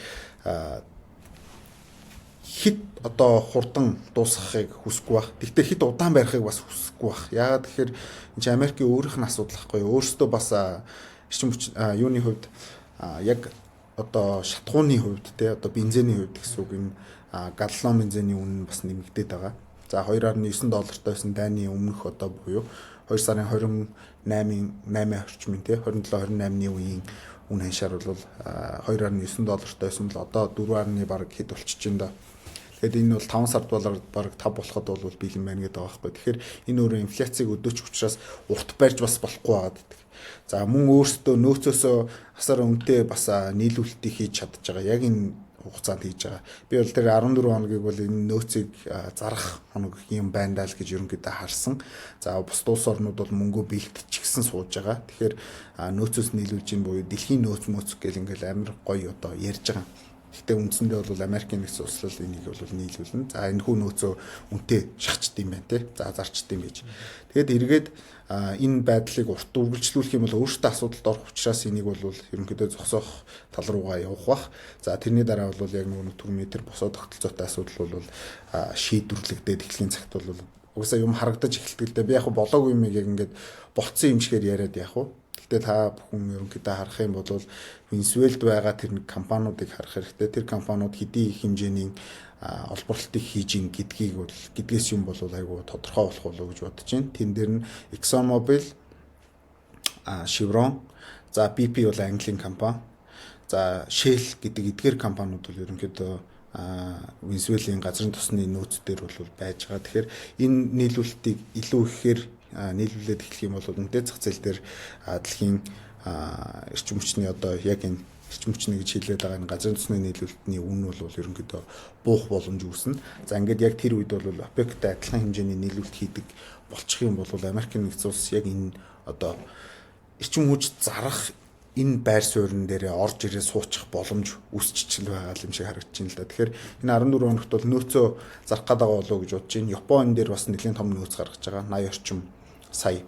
хит одоо хурдан дуусгахыг хүсэхгүй байх. Тэгтээ хит удаан барихыг бас хүсэхгүй байх. Яагаад тэгэхээр энэ чинь Америкийн өөрийнх нь асуудал байхгүй юу? Өөрсдөө бас эрчим хүч юуны хувьд, яг одоо шатхууны хувьд те, одоо бензиний хувьд гэсэн үг, энэ галлон бензиний үнэ нь бас нэмэгдээд байгаа. За, 2.9 доллартай байсан дайны өмнөх одоо буюу 2 сарын 28-ын 8 орчмын те, 27 28-ны үеийн үн ханшаар бол 2.9 доллартай байсан бол одоо 4. бараг хэд болчихж байна да. Тэгээд энэ бол 5 сард бол бараг 5 болоход бол бэлэн байна гэдэг байгаа байхгүй. Тэгэхээр энэ өөрөө инфляцийг өдөөч учраас урт барьж бас болохгүй байгаад байдаг. За мөн өөрсдөө нөөцөөсөө асар үнэтэй бас нийлүүлэлтийг хийж чадж байгаа. Яг энэ хугацаанд хийж байгаа. Би бол тэр 14 хоногийг бол энэ нөөцийг зарах хоног юм байна даа л гэж ерөнхийдөө харсан. За бусд улс орнууд бол мөнгөө бэлтчихсэн сууж байгаа. Тэгэхээр нөөцөөс нийлүүлж ин буюу дэлхийн нөөц мөөц гэл ингээл амар гоё одоо ярьж байгаа. Гэхдээ үндсэндээ бол Америкийн нэгдсэн улс энийг бол нийлүүлнэ. За энэ хүү нөөцөө үнэтэй шахачд юм байна те. За зарчд юм гэж. Тэгээд эргээд энэ байдлыг урт үргэлжлүүлэх юм бол өөртөө асуудалд орох учраас энийг бол ерөнхийдөө зогсоох тал руугаа явах бах. За тэрний дараа бол яг нөгөө түрмийн тэр босоо тогтолцоотой асуудал бол шийдвэрлэгдээд эхлэхийн цагт бол угаасаа юм харагдаж эхэлдэг л дээ. Би яг болоогүй юм яг ингээд болцсон юм шигээр яриад яг уу. Гэхдээ та бүхэн ерөнхийдөө харах юм бол Венесуэлд байгаа тэр нэг компаниудыг харах хэрэгтэй. Тэр компаниуд хэдий их хэмжээний олборлолтыг хийж ин гэдгийг бол гэдгээс юм бол айгүй тодорхой болох болов уу гэж бодож байна. Тэн дээр нь ExxonMobil, Chevron, за BP бол Английн компани. За Shell гэдэг эдгээр компаниуд бол ерөнхийдөө Венесуэлийн газрын тосны нөөц дээр бол байж байгаа. Тэгэхээр энэ нийлүүлэлтийг илүү ихээр нийлүүлээд эхлэх юм бол үнэтэй зах зээл дээр дэлхийн эрчим хүчний одоо яг энэ эрчим хүчний гэж хэлээд байгаа энэ газрын тосны нийлүүлэлтний үн бол ерөнхийдөө буух боломж үүснэ. За ингээд яг тэр үед бол ОПЕК-тэй адилхан хэмжээний нийлүүлэлт хийдэг болчих юм бол Америкийн нэгдсэн улс яг энэ одоо эрчим хүч зарах энэ байр суурин дээрээ орж ирээ суучих боломж үүсчихэл байгаа юм шиг харагдаж байна л да. Тэгэхээр энэ 14 хоногт бол нөөцөө зарах гээд байгаа болов уу гэж бодож байна. Япон энэ дээр бас нэлээд том нөөц гаргаж байгаа. 80 орчим сая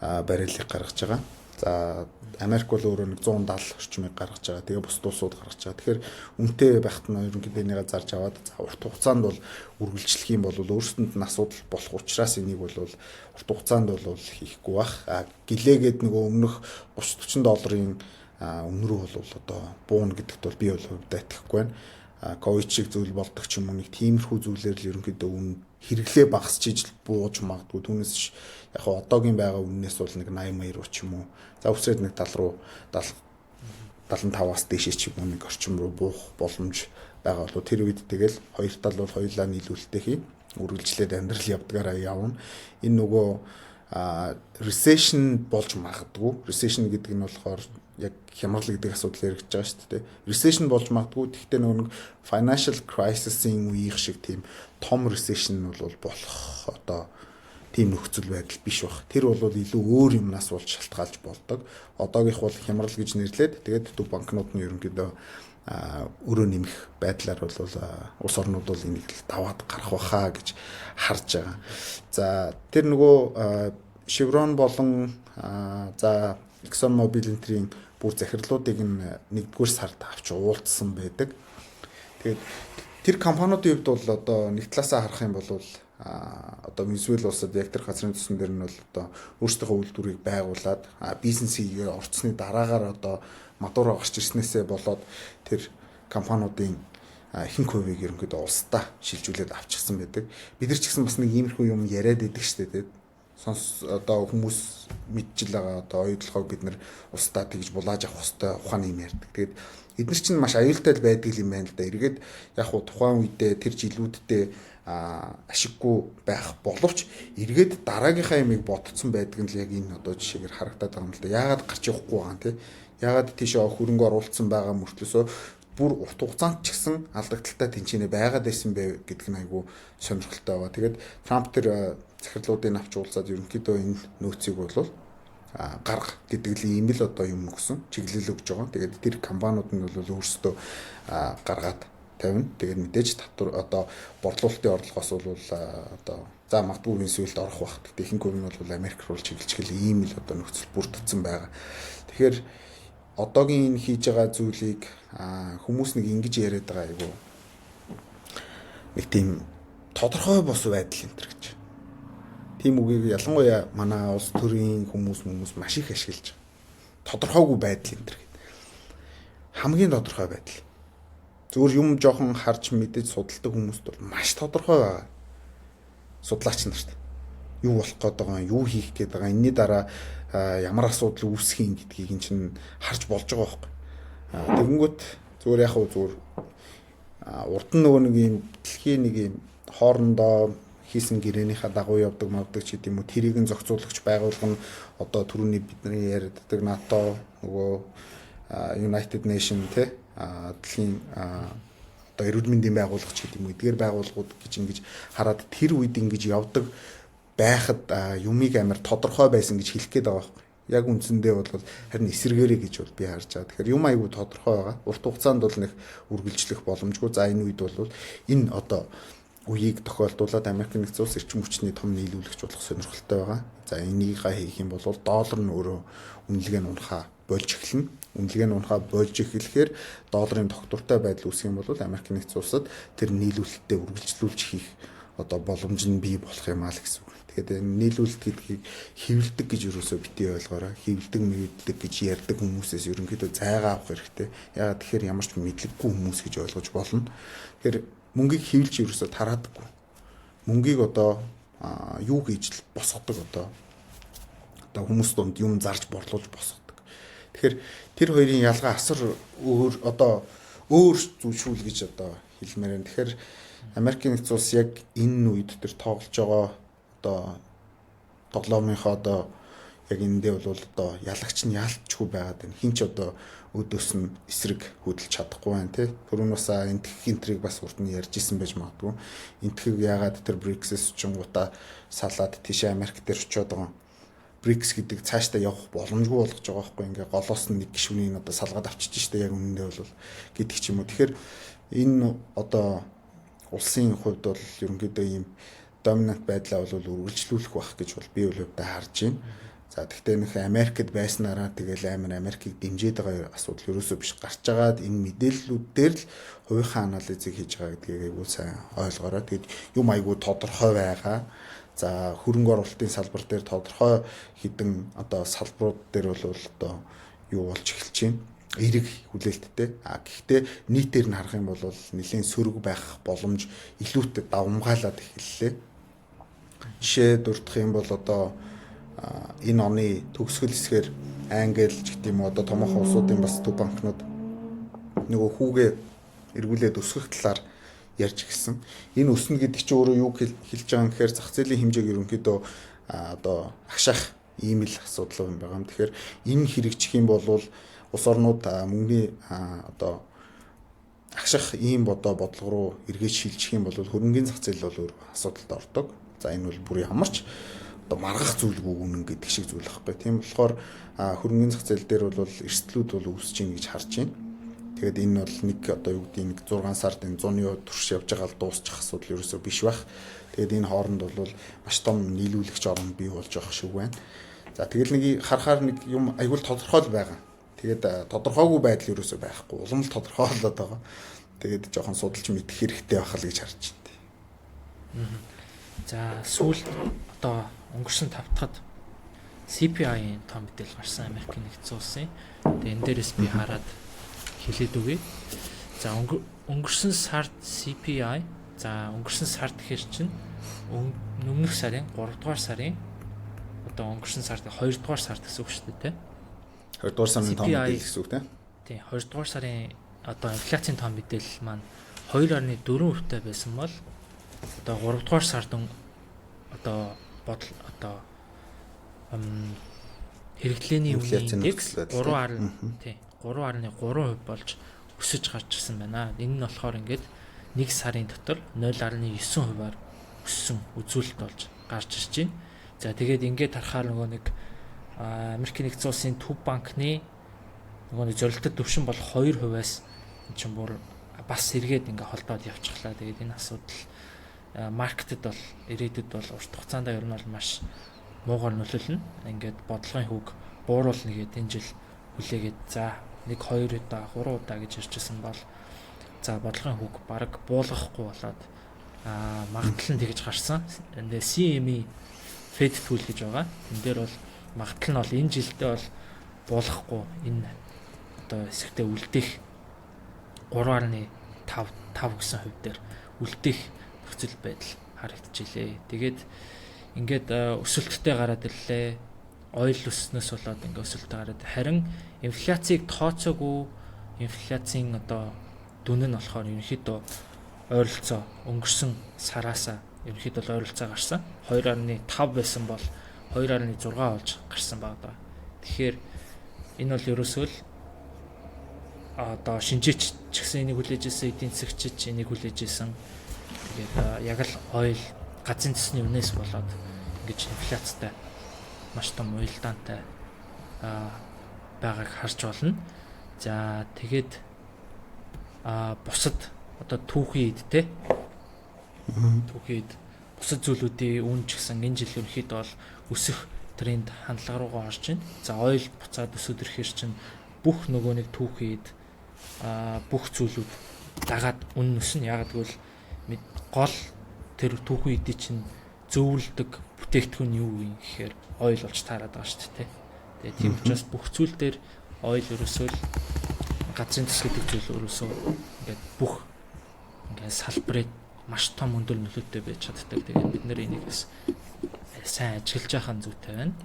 барилыг гаргаж байгаа. За Америк бол өөрөө нэг 170 орчмыг гаргаж байгаа. Тэгээ бусд улсууд гаргаж байгаа. Тэгэхээр үнэтэй байхад нь ерөнхийдөө энийгээ зарж аваад за урт хугацаанд бол үргэлжлэх юм бол өөрсдөнд нь асуудал болох учраас энийг бол урт хугацаанд бол хийхгүй бах. А гэлээгээд нөгөө өмнөх 30 40 долларын өмнө рүү бол одоо бууна гэдэгт бол би бол хувьдаа итгэхгүй байна. Ковид шиг зүйл болдог ч юм уу нэг тиймэрхүү зүйлээр л ерөнхийдөө үн хэрэглээ багасч ижил бууж магадгүй. Түүнээс яг одоогийн байгаа үннээс бол нэг 80 мая руу ч юм уу. За үсрээд нэг 70 руу 70 75-аас дээшээ ч юм уу нэг орчим руу буух боломж байгаа болов. Тэр үед тэгэл хоёр тал бол хоёулаа нийлүүлэлтээ хий. Үргэлжлээд амьдрал явдгаараа явна. Энэ нөгөө recession болж магадгүй. Recession гэдэг нь болохоор яг хямрал гэдэг асуудал яригдж байгаа шүү дээ. Recession болж магадгүй. Гэхдээ нөгөө нэг financial crisis-ийн үеийнх шиг тийм том recession нь бол болох одоо тийм нөхцөл байдал биш баг. Тэр бол илүү өөр юмнаас болж шалтгаалж болдог. Одоогийнх бол хямрал гэж нэрлээд тэгээд төв банкнууд нь ерөнхийдөө өрөө нэмэх байдлаар бол улс орнууд бол энийг л даваад гарах байхаа гэж харж байгаа. За тэр нөгөө Chevron болон за Exxon Mobil энтрийн бүр захирлуудыг нь 1-р сард авч уулзсан байдаг. Тэгээд тэр компаниудын хувьд бол одоо нэг талаасаа харах юм бол одоо Венесуэл улсад яг тэр газрын төсөн дээр нь бол одоо өөрсдийнхөө үйлдвэрийг байгуулад бизнес хийгээ орцсны дараагаар одоо Мадуро гарч ирснээсээ болоод тэр компаниудын ихэнх хувийг ерөнхийдөө улсдаа шилжүүлээд авчихсан байдаг. Бид нар ч гэсэн бас нэг иймэрхүү юм яриад идэг штэ тэгээд сонс одоо хүмүүс мэдчил байгаа одоо оюутлогыг бид нар улсдаа тэгж булааж авах хэвээр ухааны юм ярьдаг. Тэгээд эдгээр чинь маш аюултай л байдаг юм байна л да. Эргээд яг хуу тухайн үедээ тэр жилүүддээ ашиггүй байх боловч эргээд дараагийнхаа ямыг ботцсон байдаг нь л яг энэ одоо жишээгээр харагдаад байгаа юм л да. Яагаад гарч явахгүй байгаа юм те? Яагаад тийшээ хөрөнгө оруулсан байгаа мөртлөөсөө бүр урт хугацаанд ч гэсэн алдагдaltaй тэнцэнэ байгаад байсан бэ гэдг нь айгүй сонирхолтой байгаа. Тэгээд Трамп тэр захирлуудыг авч уулзаад ерөнхийдөө энэ нөөцийг бол гарга гэдэг л ийм л одоо юм өгсөн чиглэл өгж байгаа. Тэгээд тэр компаниуд нь бол өөрсдөө гаргаад тавина. Тэгээд мэдээж татвар одоо борлуулалтын орлогоос бол одоо за магадгүй Венесуэлд орох бах. Гэхдээ ихэнх хувь нь бол Америк руу чиглэжгэл ийм л одоо нөхцөл бүрдсэн байгаа. Тэгэхээр одоогийн энэ хийж байгаа зүйлийг хүмүүс нэг ингэж яриад байгаа айгу нэг тийм тодорхой бос байдал энэ төр гэж. Тийм үгийг ялангуяа манай улс төрийн хүмүүс маш их ашиглаж байгаа. Тодорхойгүй байдал энэ төр гэдэг. Хамгийн тодорхой байдал. Зүгээр юм жоохон харж мэдэж судалдаг хүмүүст бол маш тодорхой байгаа. Судлаач нарт юу болох гээд байгаа, юу хийх гээд байгаа, энэний дараа ямар асуудал үүсэх юм гэдгийг эн чинь харж болж байгаа байхгүй. Тэгэнгүүт зүгээр яг хуу зүгээр Урд нь нөгөө нэг юм дэлхийн нэг юм хоорондоо хийсэн гэрээнийхаа дагуу явдаг мавдаг ч гэдэм үү, тэрийг нь зохицуулагч байгууллага нь одоо түрүүний бидний яриад НАТО, нөгөө United Nation те, дэлхийн одоо эрүүл мэндийн байгууллага ч гэдэг юм уу, эдгээр байгууллагууд гэж ингэж хараад тэр үед ингэж явдаг байхад юмыг амар тодорхой байсан гэж хэлэх гээд байгаа байхгүй. Яг үндсэндээ бол харин эсрэгээрээ гэж бол би харж байгаа. Тэгэхээр юм айгүй тодорхой байгаа. Урт хугацаанд бол нэг үргэлжлэх боломжгүй. За, энэ үед бол энэ одоо үеийг тохиолдуулаад Америк нэгдсэн улс эрчим хүчний том нийлүүлэгч болох сонирхолтой байгаа. За, энийг хийх юм бол доллар нь өөрөө үнэлгээ нь унахаа болж эхэлнэ. Үнэлгээ нь унахаа болж эхлэхээр долларын тогтвортой байдал үүсэх юм бол Америк нэгдсэн улсад тэр нийлүүлэлтээ үргэлжлүүлж хийх одоо боломж нь бий болох юм аа л гэсэн үг. Тэгэхээр энэ нийлүүлэлт гэдгийг хэвлэдэг гэж юусоо битгий ойлгоорой. Хэвлэдэг мэддэг гэж ярьдаг хүмүүсээс ерөнхийдөө зайгаа авах хэрэгтэй. Яагаад тэгэхээр ямар ч мэдлэггүй хүмүүс гэж ойлгож болно. Тэгэхээр мөнгийг хэвлэж ерөөсөө тараадаггүй. Мөнгийг одоо юу хийж л босгодог, одоо хүмүүс дунд юм зарж борлуулж босгодог. Тэгэхээр тэр хоёрын ялгаа асар өөр, одоо өөр зүйл шүү л гэж одоо хэлмээр байна. Тэгэхээр Америкийн нэгдсэн улс яг энэ үед тэр тоглож байгаа одоо тоглоомынхоо одоо яг энэндээ бол одоо ялагч нь яалтчгүй байгаад байна. Хин ч одоо өөдөөс нь эсрэг хөдөлж чадахгүй байна тий. Түрүүн бас энэтхэг энтрийг бас урд нь ярьж исэн байж магадгүй. Энэтхэг яагаад тэр BRICS-с очингуудаа салаад тийшээ Америк дээр очиод байгаа. BRICS гэдэг цаашдаа явах боломжгүй болгож байгаа байхгүй, ингээ голоос нь нэг гишүүнийг одоо салгаад авчиж штэ, яг үнэндээ бол гэдэг ч юм уу. Тэгэхээр энэ одоо улсын хувьд бол ерөнхийдөө ийм доминант байдлаа бол үргэлжлүүлэх байх гэж бол би бол хувьдаа харж байна. За, тэгтээ нөх Америкт байснараа тэгэл амар Америкийг дэмжиж байгаа асуудал ерөөсөө биш, гарч агаад энэ мэдээллүүд дээр л хувийнхаа анализыг хийж байгаа гэдгийг айгуу сайн ойлгоорой. Тэгэд юм айгуу тодорхой байгаа. За, хөрөнгө оруулалтын салбар дээр тодорхой хэдэн одоо салбарууд дээр бол одоо юу болж эхэлж байна, эерэг хүлээлттэй. А гэхдээ нийтээр нь харах юм бол нэлээд сөрөг байх боломж илүүтэй давамгайлаад эхэллээ. Жишээ дурдах юм бол одоо энэ оны төгсгөл хэсгээр Англи ч гэдэг юм уу, одоо томоохон улсуудын бас төв банкнууд нөгөө хүүгээ эргүүлээд өсгөх талаар ярьж эхэлсэн. Энэ өснө гэдэг чинь өөрөө юу хэлж байгаа юм гэхээр зах зээлийн хэмжээг ерөнхийдөө одоо агшаах ийм л асуудал юм байгаа юм. Тэгэхээр энэ хэрэгжих юм бол улс орнууд мөнгөний одоо агших ийм одоо бодлого руу эргэж шилжих юм бол хөрөнгөний зах зээл бол өөр асуудалд ордог. За, энэ бол бүр ямар ч одоо маргах зүйлгүй үнэн гэдэг шиг зүйл байхгүй. Тийм болохоор хөрөнгөний зах зээл дээр бол эрсдлүүд бол үүсэж гин гэж харж байна. Тэгээд энэ бол нэг одоо юу гэдэг, нэг 6 сард энэ зуны турш явж байгаа л дуусчих асуудал ерөөсөө биш байх. Тэгээд энэ хооронд бол маш том нийлүүлэгч орн бий болж байгаа шиг байна. За, тэгэл нэг харахаар нэг юм айгуул тодорхой л байгаа. Тэгээд тодорхойгүй байдал ерөөсөө байхгүй. Улам л тодорхой болоод байгаа. Тэгээд жоохон судалж мэдэх хэрэгтэй байх л гэж харж байна. За, сүүлд одоо өнгөрсөн 5 дахьд CPI-ийн том мэдээлэл гарсан, Америкийн нэгдсэн улсын. Тэгээ энэ дээрээс би хараад хэлээд өгье. За, өнгөрсөн сард CPI, за, өнгөрсөн сард гэхэр чинь өмнөх сарын 3 дугаар сарын, одоо өнгөрсөн сард 2 дугаар сард гэсэн үг шүү дээ, тэ. 2 дугаар сарын том мэдээлэл гэсэн үг, тэ. Тийм, 2 дугаар сарын одоо инфляцийн том мэдээлэл маань 2.4% та байсан бол одоо 3 дугаар сард одоо бодол одоо хэрэглээний үнийн индекс 3, тий, 3.3% болж өсөж гарч ирсэн байна. Энэ нь болохоор ингээд нэг сарын дотор 0.9%-аар өссөн үзүүлэлт болж гарч ирж байна. За, тэгээд ингээд харахаар нөгөө нэг Америкийн нэгдсэн улсын төв банкны нөгөө нэг зорилттой түвшин бол 2%-аас энэ чинь бүр бас сэргээд ингээ холдоод явчихлаа. Тэгээд энэ асуудал market эд бол ирээдүйд бол урт хугацаанд ер нь бол маш муугаар нөлөөлнө. Ингээд бодлогын хүүг бууруулна гэдэг энэ жил хүлээгээд, за, 1 2 удаа, 3 удаа гэж ярьжсэн бол, за, бодлогын хүүг баг буулгахгүй болоод магадлал нь тэгж гарсан. Энэ CME Fed tool гэж байгаа. Энэ дээр бол магадлал нь бол энэ жилдээ бол буулгахгүй, энэ одоо хэсэгтээ үлдэх 3.5 5 гэсэн хувь дээр үлдэх нөхцөл байдал харагдчихлээ. Тэгээд ингээд өсөлттэй гараад ирлээ. Oil өснөөс болоод ингээд өсөлттэй гараад. Харин инфляцийг тооцоогүй, инфляцийн одоо Дүн нь болохоор ерөнхийдөө ойролцоо өнгөрсөн сараасаа ерөнхийдөө бол ойролцоо гарсан. 2.5 байсан бол 2.6 болж гарсан байгаа даа. Тэгэхээр энэ бол ерөөсөө л одоо шинжээч ч гэсэн энийг хүлээж ирсэн, эдийн засагч ч энийг хүлээж ирсэн. Тэгээд яг л oil, газрын цэсний үнээс болоод ингэж инфляцтай маш том уялдаантай байгааг харж болно. За, тэгээд бусад одоо түүхийн эд, те, түүхийн эд, бусад зүйлүүдийн үн ч гэсэн энэ жил ерөнхийдөө бол өсөх тренд хандлага руугаа орж байна. За, oil буцаад өсөд ирэхээр чинь бүх нөгөө нэг түүхийн эд, бүх зүйлүүд дагаад үн өснө. Яагаад гэвэл гол тэр түүхийн эдийг чинь зөөвөрлөдөг бүтээгдэхүүн юу юм гэхээр oil болж таарад байгаа шүү дээ. Тэгээ тийм учраас бүх зүйл дээр oil, ерөөсөө л газрын цэс гэдэг зүйл ерөөсөө ингээд бүх ингээд салбарыг маш том өндөр нөлөөтэй байж чаддаг. Тэгээд бид нар энийг бас сайн ажиглаж явах нь зүйтэй байна.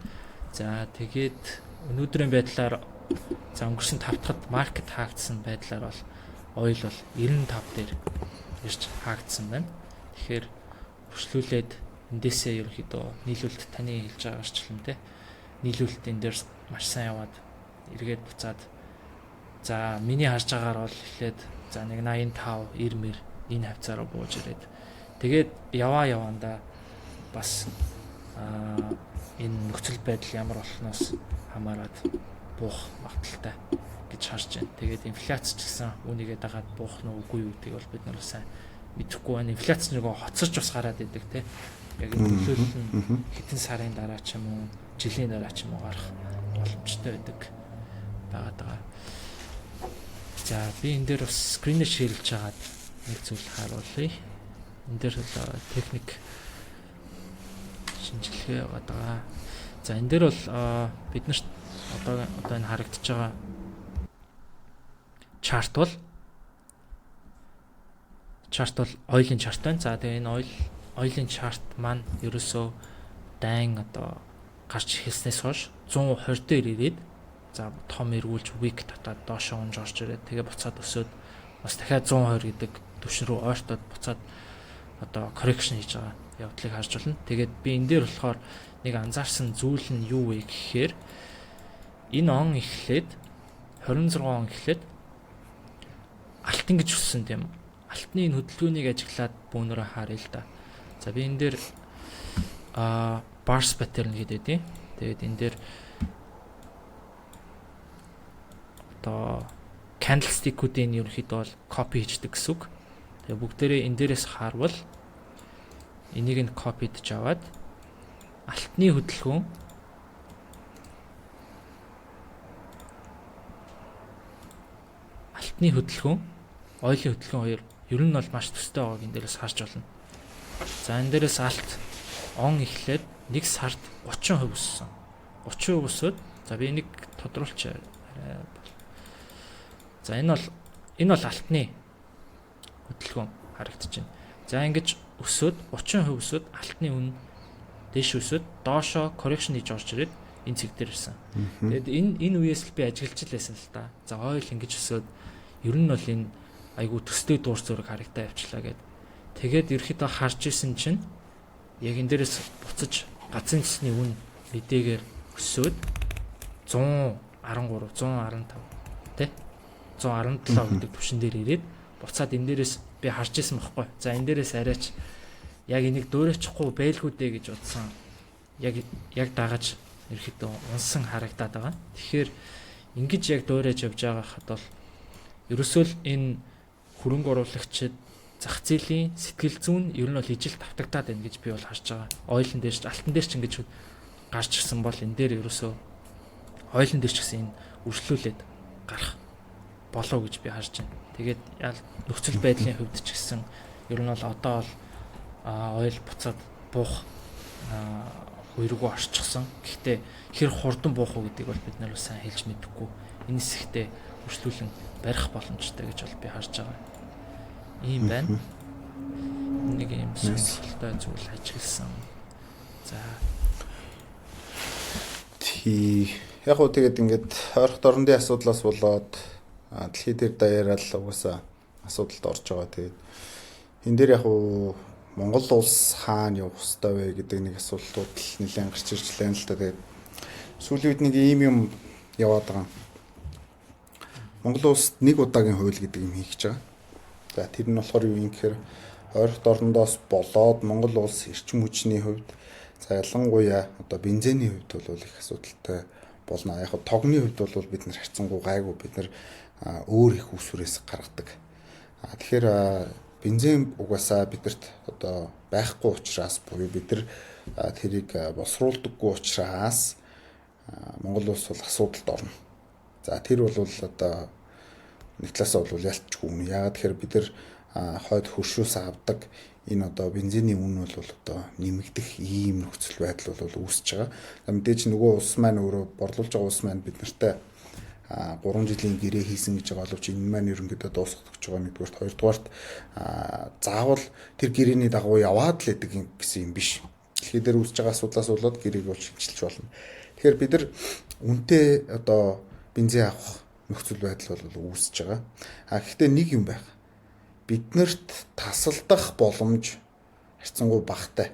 За, тэгээд өнөөдрийн байдлаар, за, өнгөрсөн 5 дахьд market хаагдсан байдлаар бол oil бол 95 дээр ирж хаагдсан байна. Тэгэхээр өршлүүлээд эндээсээ ерөнхийдөө нийлүүлэлт, таны хэлж байгаа гарчлан, те, нийлүүлэлт энэ дээр маш сайн яваад эргээд буцаад, за, миний харж байгаагаар бол эхлээд, за, нэг 85 90 мэр энэ хавцаараа бууж ирээд, тэгээд яваа явандаа бас энэ нөхцөл байдал ямар болсноос хамаарат буух магадлалтай гэж харж байна. Тэгээд инфляц ч гэсэн үүнийгээ дагаад буух нь үгүй юу гэдгийг бол бид нар сайн мэдэхгүй байна. Инфляц нөгөө хоцорч бас гараад идэг, те. Яг энэ нөлөөлөл нь хэдэн сарын дараа ч юм уу, жилийн дараа ч юм уу гарах боломжтой байдаг байгаад байгаа. За, би энэ дээр бас screen ээ share лж хагаад нэг зүйл харуулъя. Энэ дээр бол техник шинжилгээ яваад байгаа. За, энэ дээр бол бид нарт одоо энэ харагдаж байгаа chart бол oil-ын chart байна. За, тэгээ энэ oil-ын chart маань ерөөсөө дайн одоо гарч эхэлснээс хойш 120 дээр ирээд, за, том эргүүлж wick татаад доошоо унж орж ирээд, тэгээ буцаад өсөөд бас дахиад 120 гэдэг түвшин рүү ойртоод буцаад одоо correction хийж байгаа явдлыг харж байна. Тэгээд би энэ дээр болохоор нэг анзаарсан зүйл нь юу вэ гэхээр энэ он эхлээд, 26 он эхлээд алт ингэж өссөн, тийм. Алтны энэ хөдөлгөөнийг ажиглаад бөөнөрөө харъя л да. За, би энэ дээр bars pattern гэдэг тийм. Тэгээд энэ дээр одоо candlestick-үүдийн ерөнхийдөө бол copy хийждэг гэсэн үг. Тэгээ бүгдээрээ энэ дээрээс харвал энийг нь copy дож аваад алтны хөдөлгөөн, oil-ын хөдөлгөөн хоёр ер нь бол маш төстэй байгааг энэ дээрээс харж байна. За, энэ дээрээс алт он эхлээд нэг сард 30% өссөн. 30% өсөөд, за, би энийг тодруулчих. За, энэ бол алтны хөдөлгөөн харагдаж байна. За, ингэж өсөөд 30% өсөөд алтны үн дээш өсөөд доошоо correction хийж орж ирээд энэ цэг дээр ирсэн. Тэгээд энэ үеэс л би ажиглаж л байсан л та. За, oil ингэж өсөөд ер нь бол энэ айгу төстэй дуур зураг харагдаа явчлаа гэд. Тэгээд ерөөхдөө харж исэн чинь яг энэ дээрээс буцаж газрын цэсний үн мэдээгээр өсөөд 113, 115, тэ, 117 гэдэг түвшин дээр ирээд буцаад энэ дээрээс би харж исэн бохгүй. За, энэ дээрээс арайч яг энийг дөөрөөчихгүй бэлгүү дээ гэж бодсон. Яг дагаж ерөөхдөө унсан харагдаад байгаа. Тэгэхээр ингэж яг дуурайж явж байгаа хад бол ерөөсөө л энэ хөрөнгө оруулагчид зах зээлийн сэтгэл зүйн ер нь бол ижил тавтагдаад байна гэж би бол харж байгаа. Oil-ын дээр ч, алтан дээр ч ингэж гарч ирсэн бол энэ дээр ерөөсөө oil-ын дээр ч гэсэн энэ өршлүүлээд гарах болов гэж би харж байна. Тэгээд нөхцөл байдлын хувьд ч гэсэн ер нь бол одоо бол oil буцаад буух үе рүү орчихсон. Гэхдээ хэр хурдан буух уу гэдгийг бол бид нар сайн хэлж мэдэхгүй. Энэ хэсэгтээ өршлүүлэн барих боломжтой гэж бол би харж байгаа. Ийм байна. Нэг ийм сонирхолтой зүйл ажигласан. За. Тий. Яг уу тэгээд ингээд ойрхон дорндын асуудлаас болоод дэлхий дээр даяараа л угаасаа асуудалд орж байгаа. Тэгээд энэ дээр яг уу Монгол улс хаана явах ёстой вэ гэдэг нэг асуултууд л нэлээд гарч ирж лээ л да. Тэгээд сүүлийн үед нэг ийм юм яваад байгаа. Монгол улсад нэг удаагийн хууль гэдэг юм хийх гэж байгаа. За тэр нь болохоор юу юм гэхээр ойрхот орондоос болоод Монгол улс эрчим хүчний хувьд, за ялангуяа одоо бензиний хувьд бол их асуудалтай болно. Яг тогны хувьд бол бид нар харьцангуй гайгүй, бид нар өөр их усүрээс гаргадаг. Тэгэхээр бензин угаасаа бидэрт одоо байхгүй учраас буюу бид нар тэрийг боловсруулдаггүй учраас Монгол улс бол асуудалд орно. За тэр бол одоо нэг талаасаа бол ялчгүй үнэ. Яагаад тэгэхээр бид нар хойд хөршөөс авдаг энэ одоо бензиний үн бол одоо нэмэгдэх ийм нөхцөл байдал бол үүсэж байгаа. За мэдээж нөгөө улс маань өөрөө борлуулж байгаа улс маань бид нартай 3 жилийн гэрээ хийсэн гэж байгаа боловч энэ маань ерөнхийдөө дуусгах гэж байгаа нэгдүгээрт, хоёрдугаарт заавал тэр гэрээний дагуу яваад л байдаг гэсэн юм биш. Дэлхий дээр үүсэж байгаа асуудлаас болоод гэрээг бол шинчилж болно. Тэгэхээр бид нар үнэтэй одоо бензин авах нөхцөл байдал бол үүсэж байгаа. А гэхдээ нэг юм байх. Биднэрт тасалдах боломж харьцангуй багатай.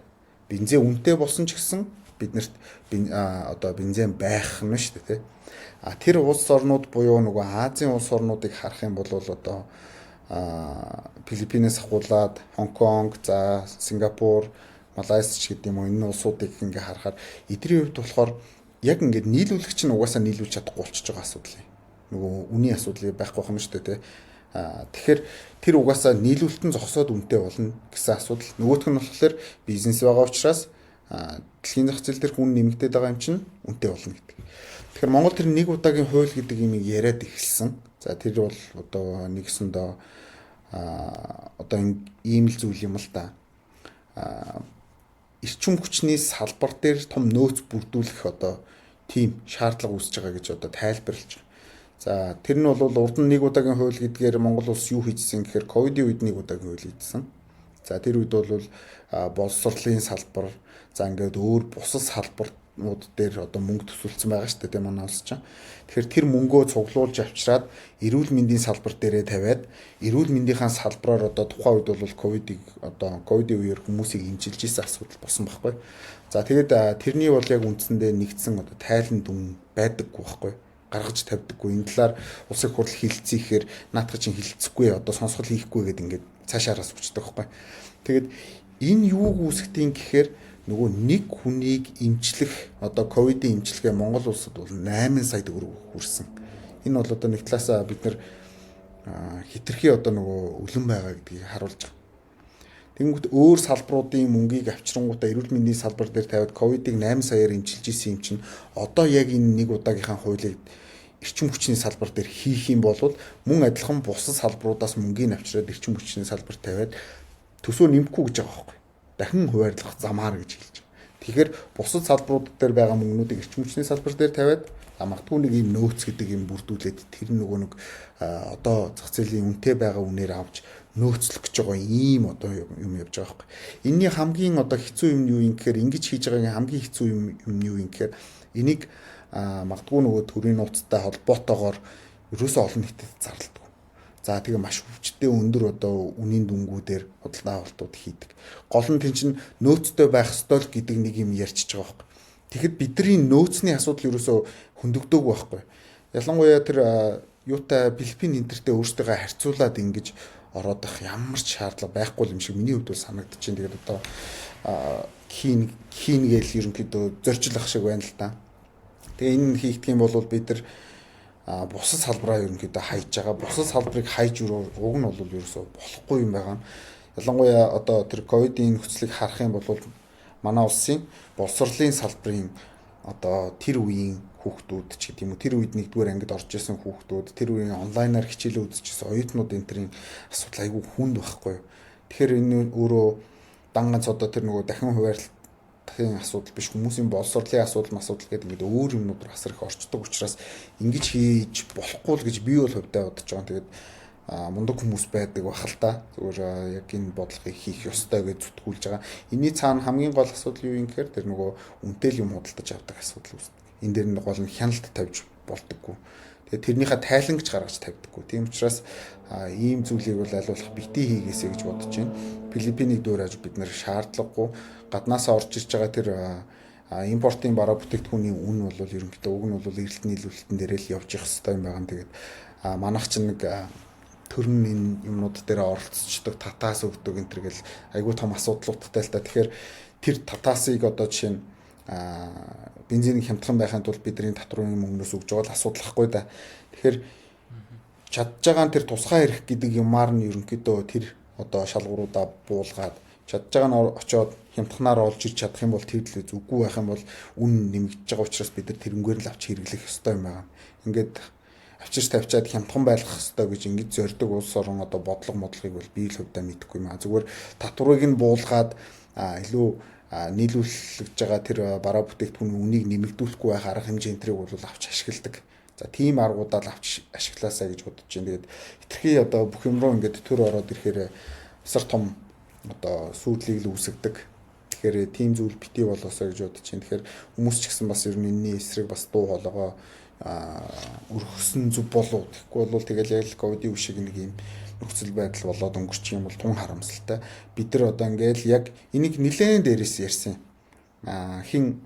Бензин үнэтэй болсон ч гэсэн биднэрт одоо бензин байх нь шүү дээ, тий. А тэр улс орнууд буюу нөгөө Азийн улс орнуудыг харах юм бол одоо Филиппинээс ахуулаад Хонконг, за Сингапур, Малайз ч гэдэг юм уу, энэ улсуудыг ингээ харахаар эдний хувьд болохоор яг ингээд нийлүүлэгч нь угаасаа нийлүүлж чадахгүй болчихж байгаа асуудал юм. Нөгөө үнийн асуудал байхгүй юм шүү дээ, тий. Тэгэхээр тэр угаасаа нийлүүлэлт нь зогсоод үнэтэй болно гэсэн асуудал. Нөгөөх нь болохоор бизнес байгаа учраас дэлхийн зах зээл дээр хүн нэмэгдээд байгаа юм чинь үнэтэй болно гэдэг. Тэгэхээр Монгол тэр нэг удаагийн хууль гэдэг юмыг яриад эхэлсэн. За тэр бол одоо нэгсэндээ одоо ийм л зүйл юм л да. Эрчим хүчний салбар дээр том нөөц бүрдүүлэх одоо тийм шаардлага үүсэж байгаа гэж одоо тайлбарлаж байгаа. За тэр нь бол урд нь нэг удаагийн хууль гэдгээр Монгол улс юу хийжсэн гэхээр ковидын үед нэг удаагийн хууль хийжсэн. За тэр үед бол боловсролын салбар, за ингээд өөр бусад салбарууд дээр одоо мөнгө төсөөлсөн байгаа шүү дээ, манай улс чинь. Тэгэхээр тэр мөнгөө цуглуулж авчираад эрүүл мэндийн салбар дээрээ тавиад эрүүл мэндийнхаа салбараар одоо тухайн үед бол ковидыг одоо ковидын үеэр хүмүүсийг эмчилж исэн асуудал болсон байхгүй. За тэгээд тэрний бол яг үндсэндээ нэгдсэн одоо тайлан дүн байдаггүй байхгүй, гаргаж тавьдаггүй. Энэ талаар улсын хурал хилцээхээр наадах чинь хилцэхгүй, одоо сонсгол хийхгүй гэдэг ингээд цаашаараас өчтдөг байхгүй. Тэгээд энэ юуг үүсгэдэг гэхээр нөгөө нэг хүнийг эмчлэх одоо ковидын эмчилгээ Монгол улсад бол 8 сая төгрөг хүрсэн. Энэ бол одоо нэг талаасаа бид нар хитрхи одоо нөгөө өлөн байгаа гэдгийг харуулж байгаа. Тэнгүүт өөр салбаруудын мөнгийг авчирангуудаа эрүүл мэндийн салбар дээр тавиад ковидыг 8 саяар эмчилж исэн юм чинь одоо яг энэ нэг удаагийнхаа хуулийг эрчим хүчний салбар дээр хийх юм бол мөн адилхан бусад салбаруудаас мөнгийг авчираад эрчим хүчний салбар тавиад төсөө нэмэхгүй гэж байгаа байхгүй. Дахин хуваарлах замаар гэж хэлж байгаа. Тэгэхээр бусад салбарууд дээр байгаа мөнгнүүдийг эрчим хүчний салбар дээр тавиад магадгүй нэг ийм нөөц гэдэг юм бүрдүүлээд тэр нөгөө нэг одоо зах зээлийн үнэтэй байгаа үнээр авч нөөцлөх гэж байгаа ийм одоо юм явж байгаа байхгүй. Энийний хамгийн одоо хэцүү юм юу юм гэхээр ингэж хийж байгаагийн хамгийн хэцүү юм юу юм гэхээр энийг магадгүй нөгөө төрийн нууцтай холбоотойгоор ерөөсөө олон нийтэд зарладаг. За тэгээ маш хүчтэй өндөр одоо үнийн дүнгуудээр худалдаа авалтууд хийдэг. Гол нь тэн чинь нөөцтэй байх ёстой л гэдэг нэг юм ярьчихж байгаа байхгүй. Тэгэхэд бидний нөөцний асуудал ерөөсөө хөндөгдөөгүй байхгүй. Ялангуяа тэр юутай Филиппин энтертэй өөрсдийгөө харьцуулаад ингэж ороод ах ямар ч шаардлага байхгүй юм шиг миний хувьд бол санагдаж байна. Тэгээд одоо хийн хийн гээл ерөнхийдөө зоржил ах шиг байна л да. Тэгээ энэ хийгдэх юм бол бид нар бусад салбараа ерөнхийдөө хайж байгаа. Бусад салбарыг хайж уг нь бол ерөөсөө болохгүй юм байгаа. Ялангуяа одоо тэр ковидын нөхцөлийг харах юм бол манай улсын боловсролын салбарын одоо тэр үеийн хүүхдүүд ч гэдэг юм уу, тэр үед нэгдүгээр ангид орж исэн хүүхдүүд, тэр үеийн онлайнаар хичээлээ үзчихсэн оюутнууд энэ төрлийн асуудал айгүй хүнд байхгүй юу. Тэгэхээр энэ өөрөө дан ганц одоо тэр нөгөө дахин хуваарлтын асуудал биш, хүмүүсийн боловсролын асуудал асуудал гэдэг ингээд өөр юмнууд руу асар их орчдөг учраас ингэж хийж болохгүй л гэж би бол хувьдаа бодож байгаа. Тэгээд мундаг хүмүүс байдаг бах л та. Зүгээр яг энэ бодлогыг хийх ёстой гэж зүтгүүлж байгаа. Энийний цаана хамгийн гол асуудал юу юм гэхээр тэр нөгөө үнэтэй юм худалдаж авдаг асуудал үүсдэг. Энэ дээр нь гол нь хяналт тавьж болдоггүй. Тэгээд тэрнийхээ тайлангч гаргаж тавьдаггүй. Тийм учраас ийм зүйлийг бол аль болох бити хийгээсэй гэж бодож байна. Филиппинийг дуурайж бид нэр шаардлагагүй гаднаасаа орж ирж байгаа тэр импортын бараа бүтээгдэхүүний үн бол ерөнхийдөө уг нь бол эрэлт нийлүүлэлтэн дээр л явж явах хэрэгтэй юм байгаа. Тэгээд манайх чинь нэг төрн энэ юмнууд дээр оролцдог, татаас өгдөг энэ төр гэл айгүй том асуудлуудтай л та. Тэгэхээр тэр татаасыг одоо жишээ нь бензинийг хямдхан байхын тулд бидний татврын мөнгнөөс өгж байгаа л асуудал ахгүй да. Тэгэхээр чадж байгаа нь тэр тусгай эрх гэдэг юмар нь ерөнхийдөө тэр одоо шалгууруудаа буулгаад чадж байгаа нь очоод хямдханаар олж ирч чадах юм бол тэр л зүггүй байх юм бол үн нэмэгдэж байгаа учраас бид нар тэрнгээр л авч хэрэглэх ёстой юм байна. Ингээд авчирч тавьчаад хямдхан байлгах ёстой гэж ингэж зорддог улс орон одоо бодлого модлогыг бол би л хувьдаа мэдэхгүй юм аа. Зүгээр татварыг нь буулгаад илүү нийлүүлэгдэж байгаа тэр бараа бүтээгдэхүүний үнийг нэмэгдүүлэхгүй байх арга хэмжээ энтрийг бол авч ашигладаг. За тийм аргуудаа л авч ашиглаасаа гэж бодож байна. Тэгээд хитрхи одоо бүх юм руу ингээд төр ороод ирэхээр асар том одоо сүүдлийг л үүсгдэг. Тэгэхээр тийм зүйл бити болоосоо гэж бодож байна. Тэгэхээр хүмүүс ч гэсэн бас ер нь энэний эсрэг бас дуу хоолойгоо өргөсөн зүв болов. Тэгэхгүй бол тэгэл яг л ковидын үе шиг нэг юм нөхцөл байдал болоод өнгөрчих юм бол тун харамсалтай. Бид нар одоо ингээл яг энийг нилээн дээрээс ярьсан. Хин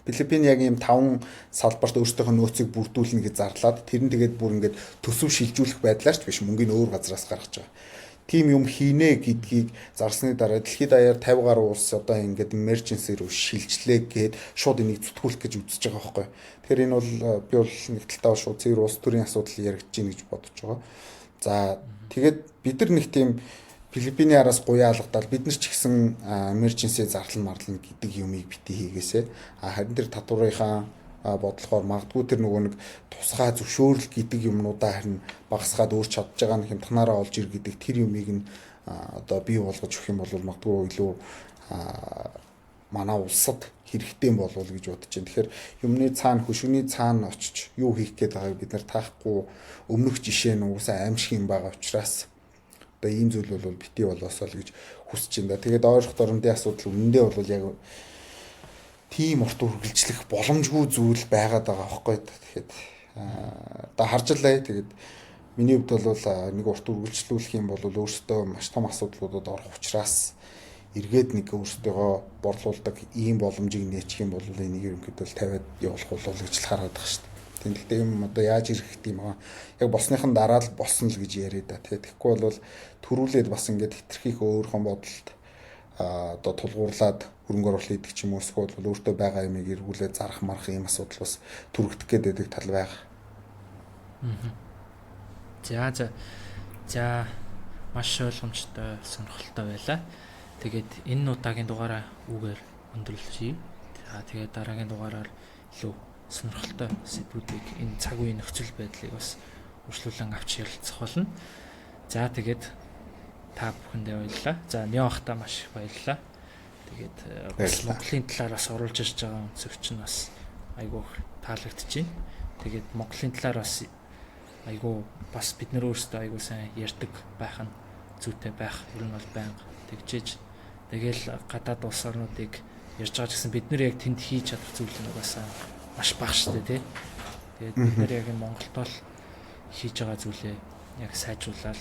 Филиппин яг ийм 5 салбарт өөрсдийнхөө нөөцийг бүрдүүлнэ гэж зарлаад тэр нь тэгээд бүр ингээд төсөв шилжүүлэх байдлаар ч биш мөнгөний өөр газраас гаргаж байгаа. Тийм юм хийнэ гэдгийг зарсны дараа дэлхийд даяар 50 гаруй улс одоо ингээд emergency рүү шилжлээ гээд шууд энийг зүтгүүлэх гэж үзэж байгаа байхгүй. Тэгэхээр энэ бол би бол нэг талтаа шууд цэвэр улс төрийн асуудал яригдж гин гэж бодож байгаа. За тэгээд бид нар нэг тийм Филиппиний араас гуяалгадал бид нар ч гэсэн emergency зарлан марлана гэдэг юмыг бити хийгээсэ. А харин тэр татварынхаа бодлохоор магадгүй тэр нөгөө нэг тусгай зөвшөөрөл гэдэг юмнуудаа харин багасгаад өөр чадж байгаа нь хямдханаараа олж ир гэдэг тэр юмыг нь одоо бий болгож өгөх юм бол магадгүй илүү манай улсад хэрэгтэй болов гэж бодож байна. Тэгэхээр юмны цаана хөшигний цаана очиж юу хийх гээд байгааг бид нар таахгүй өмнөх жишээ нь уусаа аимшиг юм байгаа учраас одоо ийм зүйл бол бити болоосоо л гэж хүсэж байна да. Тэгээд ойрох дорнодын асуудал үнэндээ бол яг тийм урт үргэлжлэх боломжгүй зүйл байгаад байгаа байхгүй. Тэгэхээр одоо харж лээ. Тэгээд миний хувьд бол нэг урт үргэлжлүүлэх юм бол өөрсдөө маш том асуудлуудад орох учраас эргээд нэг өөрсдийгөө борлуулдаг ийм боломжийг нээчих юм бол энийг ерөнхийдөө тавиад явуулах болов гэж л хараад байгаа шүү дээ. Тийм гэхдээ юм одоо яаж ирэх юм аа яг болсныхан дараа л болсон л гэж яриа да. Тэгэхгүй бол төрүүлээд бас ингээд хитрхийх өөрийнхөө бодолд одоо тулгуурлаад хөрөнгө оруулалт хийдэг ч юм уу эсвэл бол өөртөө байгаа юмыг эргүүлээд зарах марах ийм асуудал бас төрөгдөх гээд байдаг тал байгаа. За за. За маш ойлгомжтой сонирхолтой байлаа. Тэгээд энэ удаагийн дугаараа үүгээр өндөрлөе. За тэгээд дараагийн дугаараар илүү сонирхолтой сэдвүүдийг энэ цаг үеийн нөхцөл байдлыг бас үргэлжлүүлэн авч ярилцах болно. За тэгээд та бүхэндээ баярлалаа. За Нео ахтаа маш их баярлалаа. Тэгээд бас Монголын талаар бас оруулж ирж байгаа өнцөг чинь бас айгүй таалагдчихэв. Тэгээд Монголын талаар бас айгүй бас бид нар өөрсдөө айгүй сайн ярьдаг байх нь зүйтэй байх ер нь бол байнга тэгжээж тэгэл гадаад улс орнуудыг ярьж байгаа ч гэсэн бид нар яг тэнд хийж чадах зүйл нь угаасаа маш бага шүү дээ тий. Тэгээд бид нар яг энэ Монголд л хийж байгаа зүйлээ яг сайжруулаад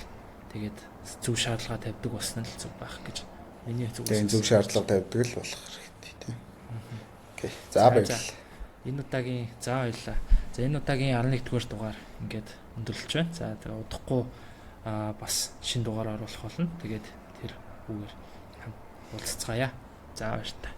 тэгээд зөв шаардлага тавьдаг болсон л зөв байх гэж миний зүгээс. Тэгээд зөв шаардлага тавьдаг л болох хэрэгтэй тий. Окей. За баярлалаа. Энэ удаагийн за баярлалаа. За энэ удаагийн 11-р дугаар ингээд өндөрлөж байна. За тэгээ удахгүй бас шинэ дугаар оруулах болно. Тэгээд тэр үүгээр уулзцгаая. За баярлалаа.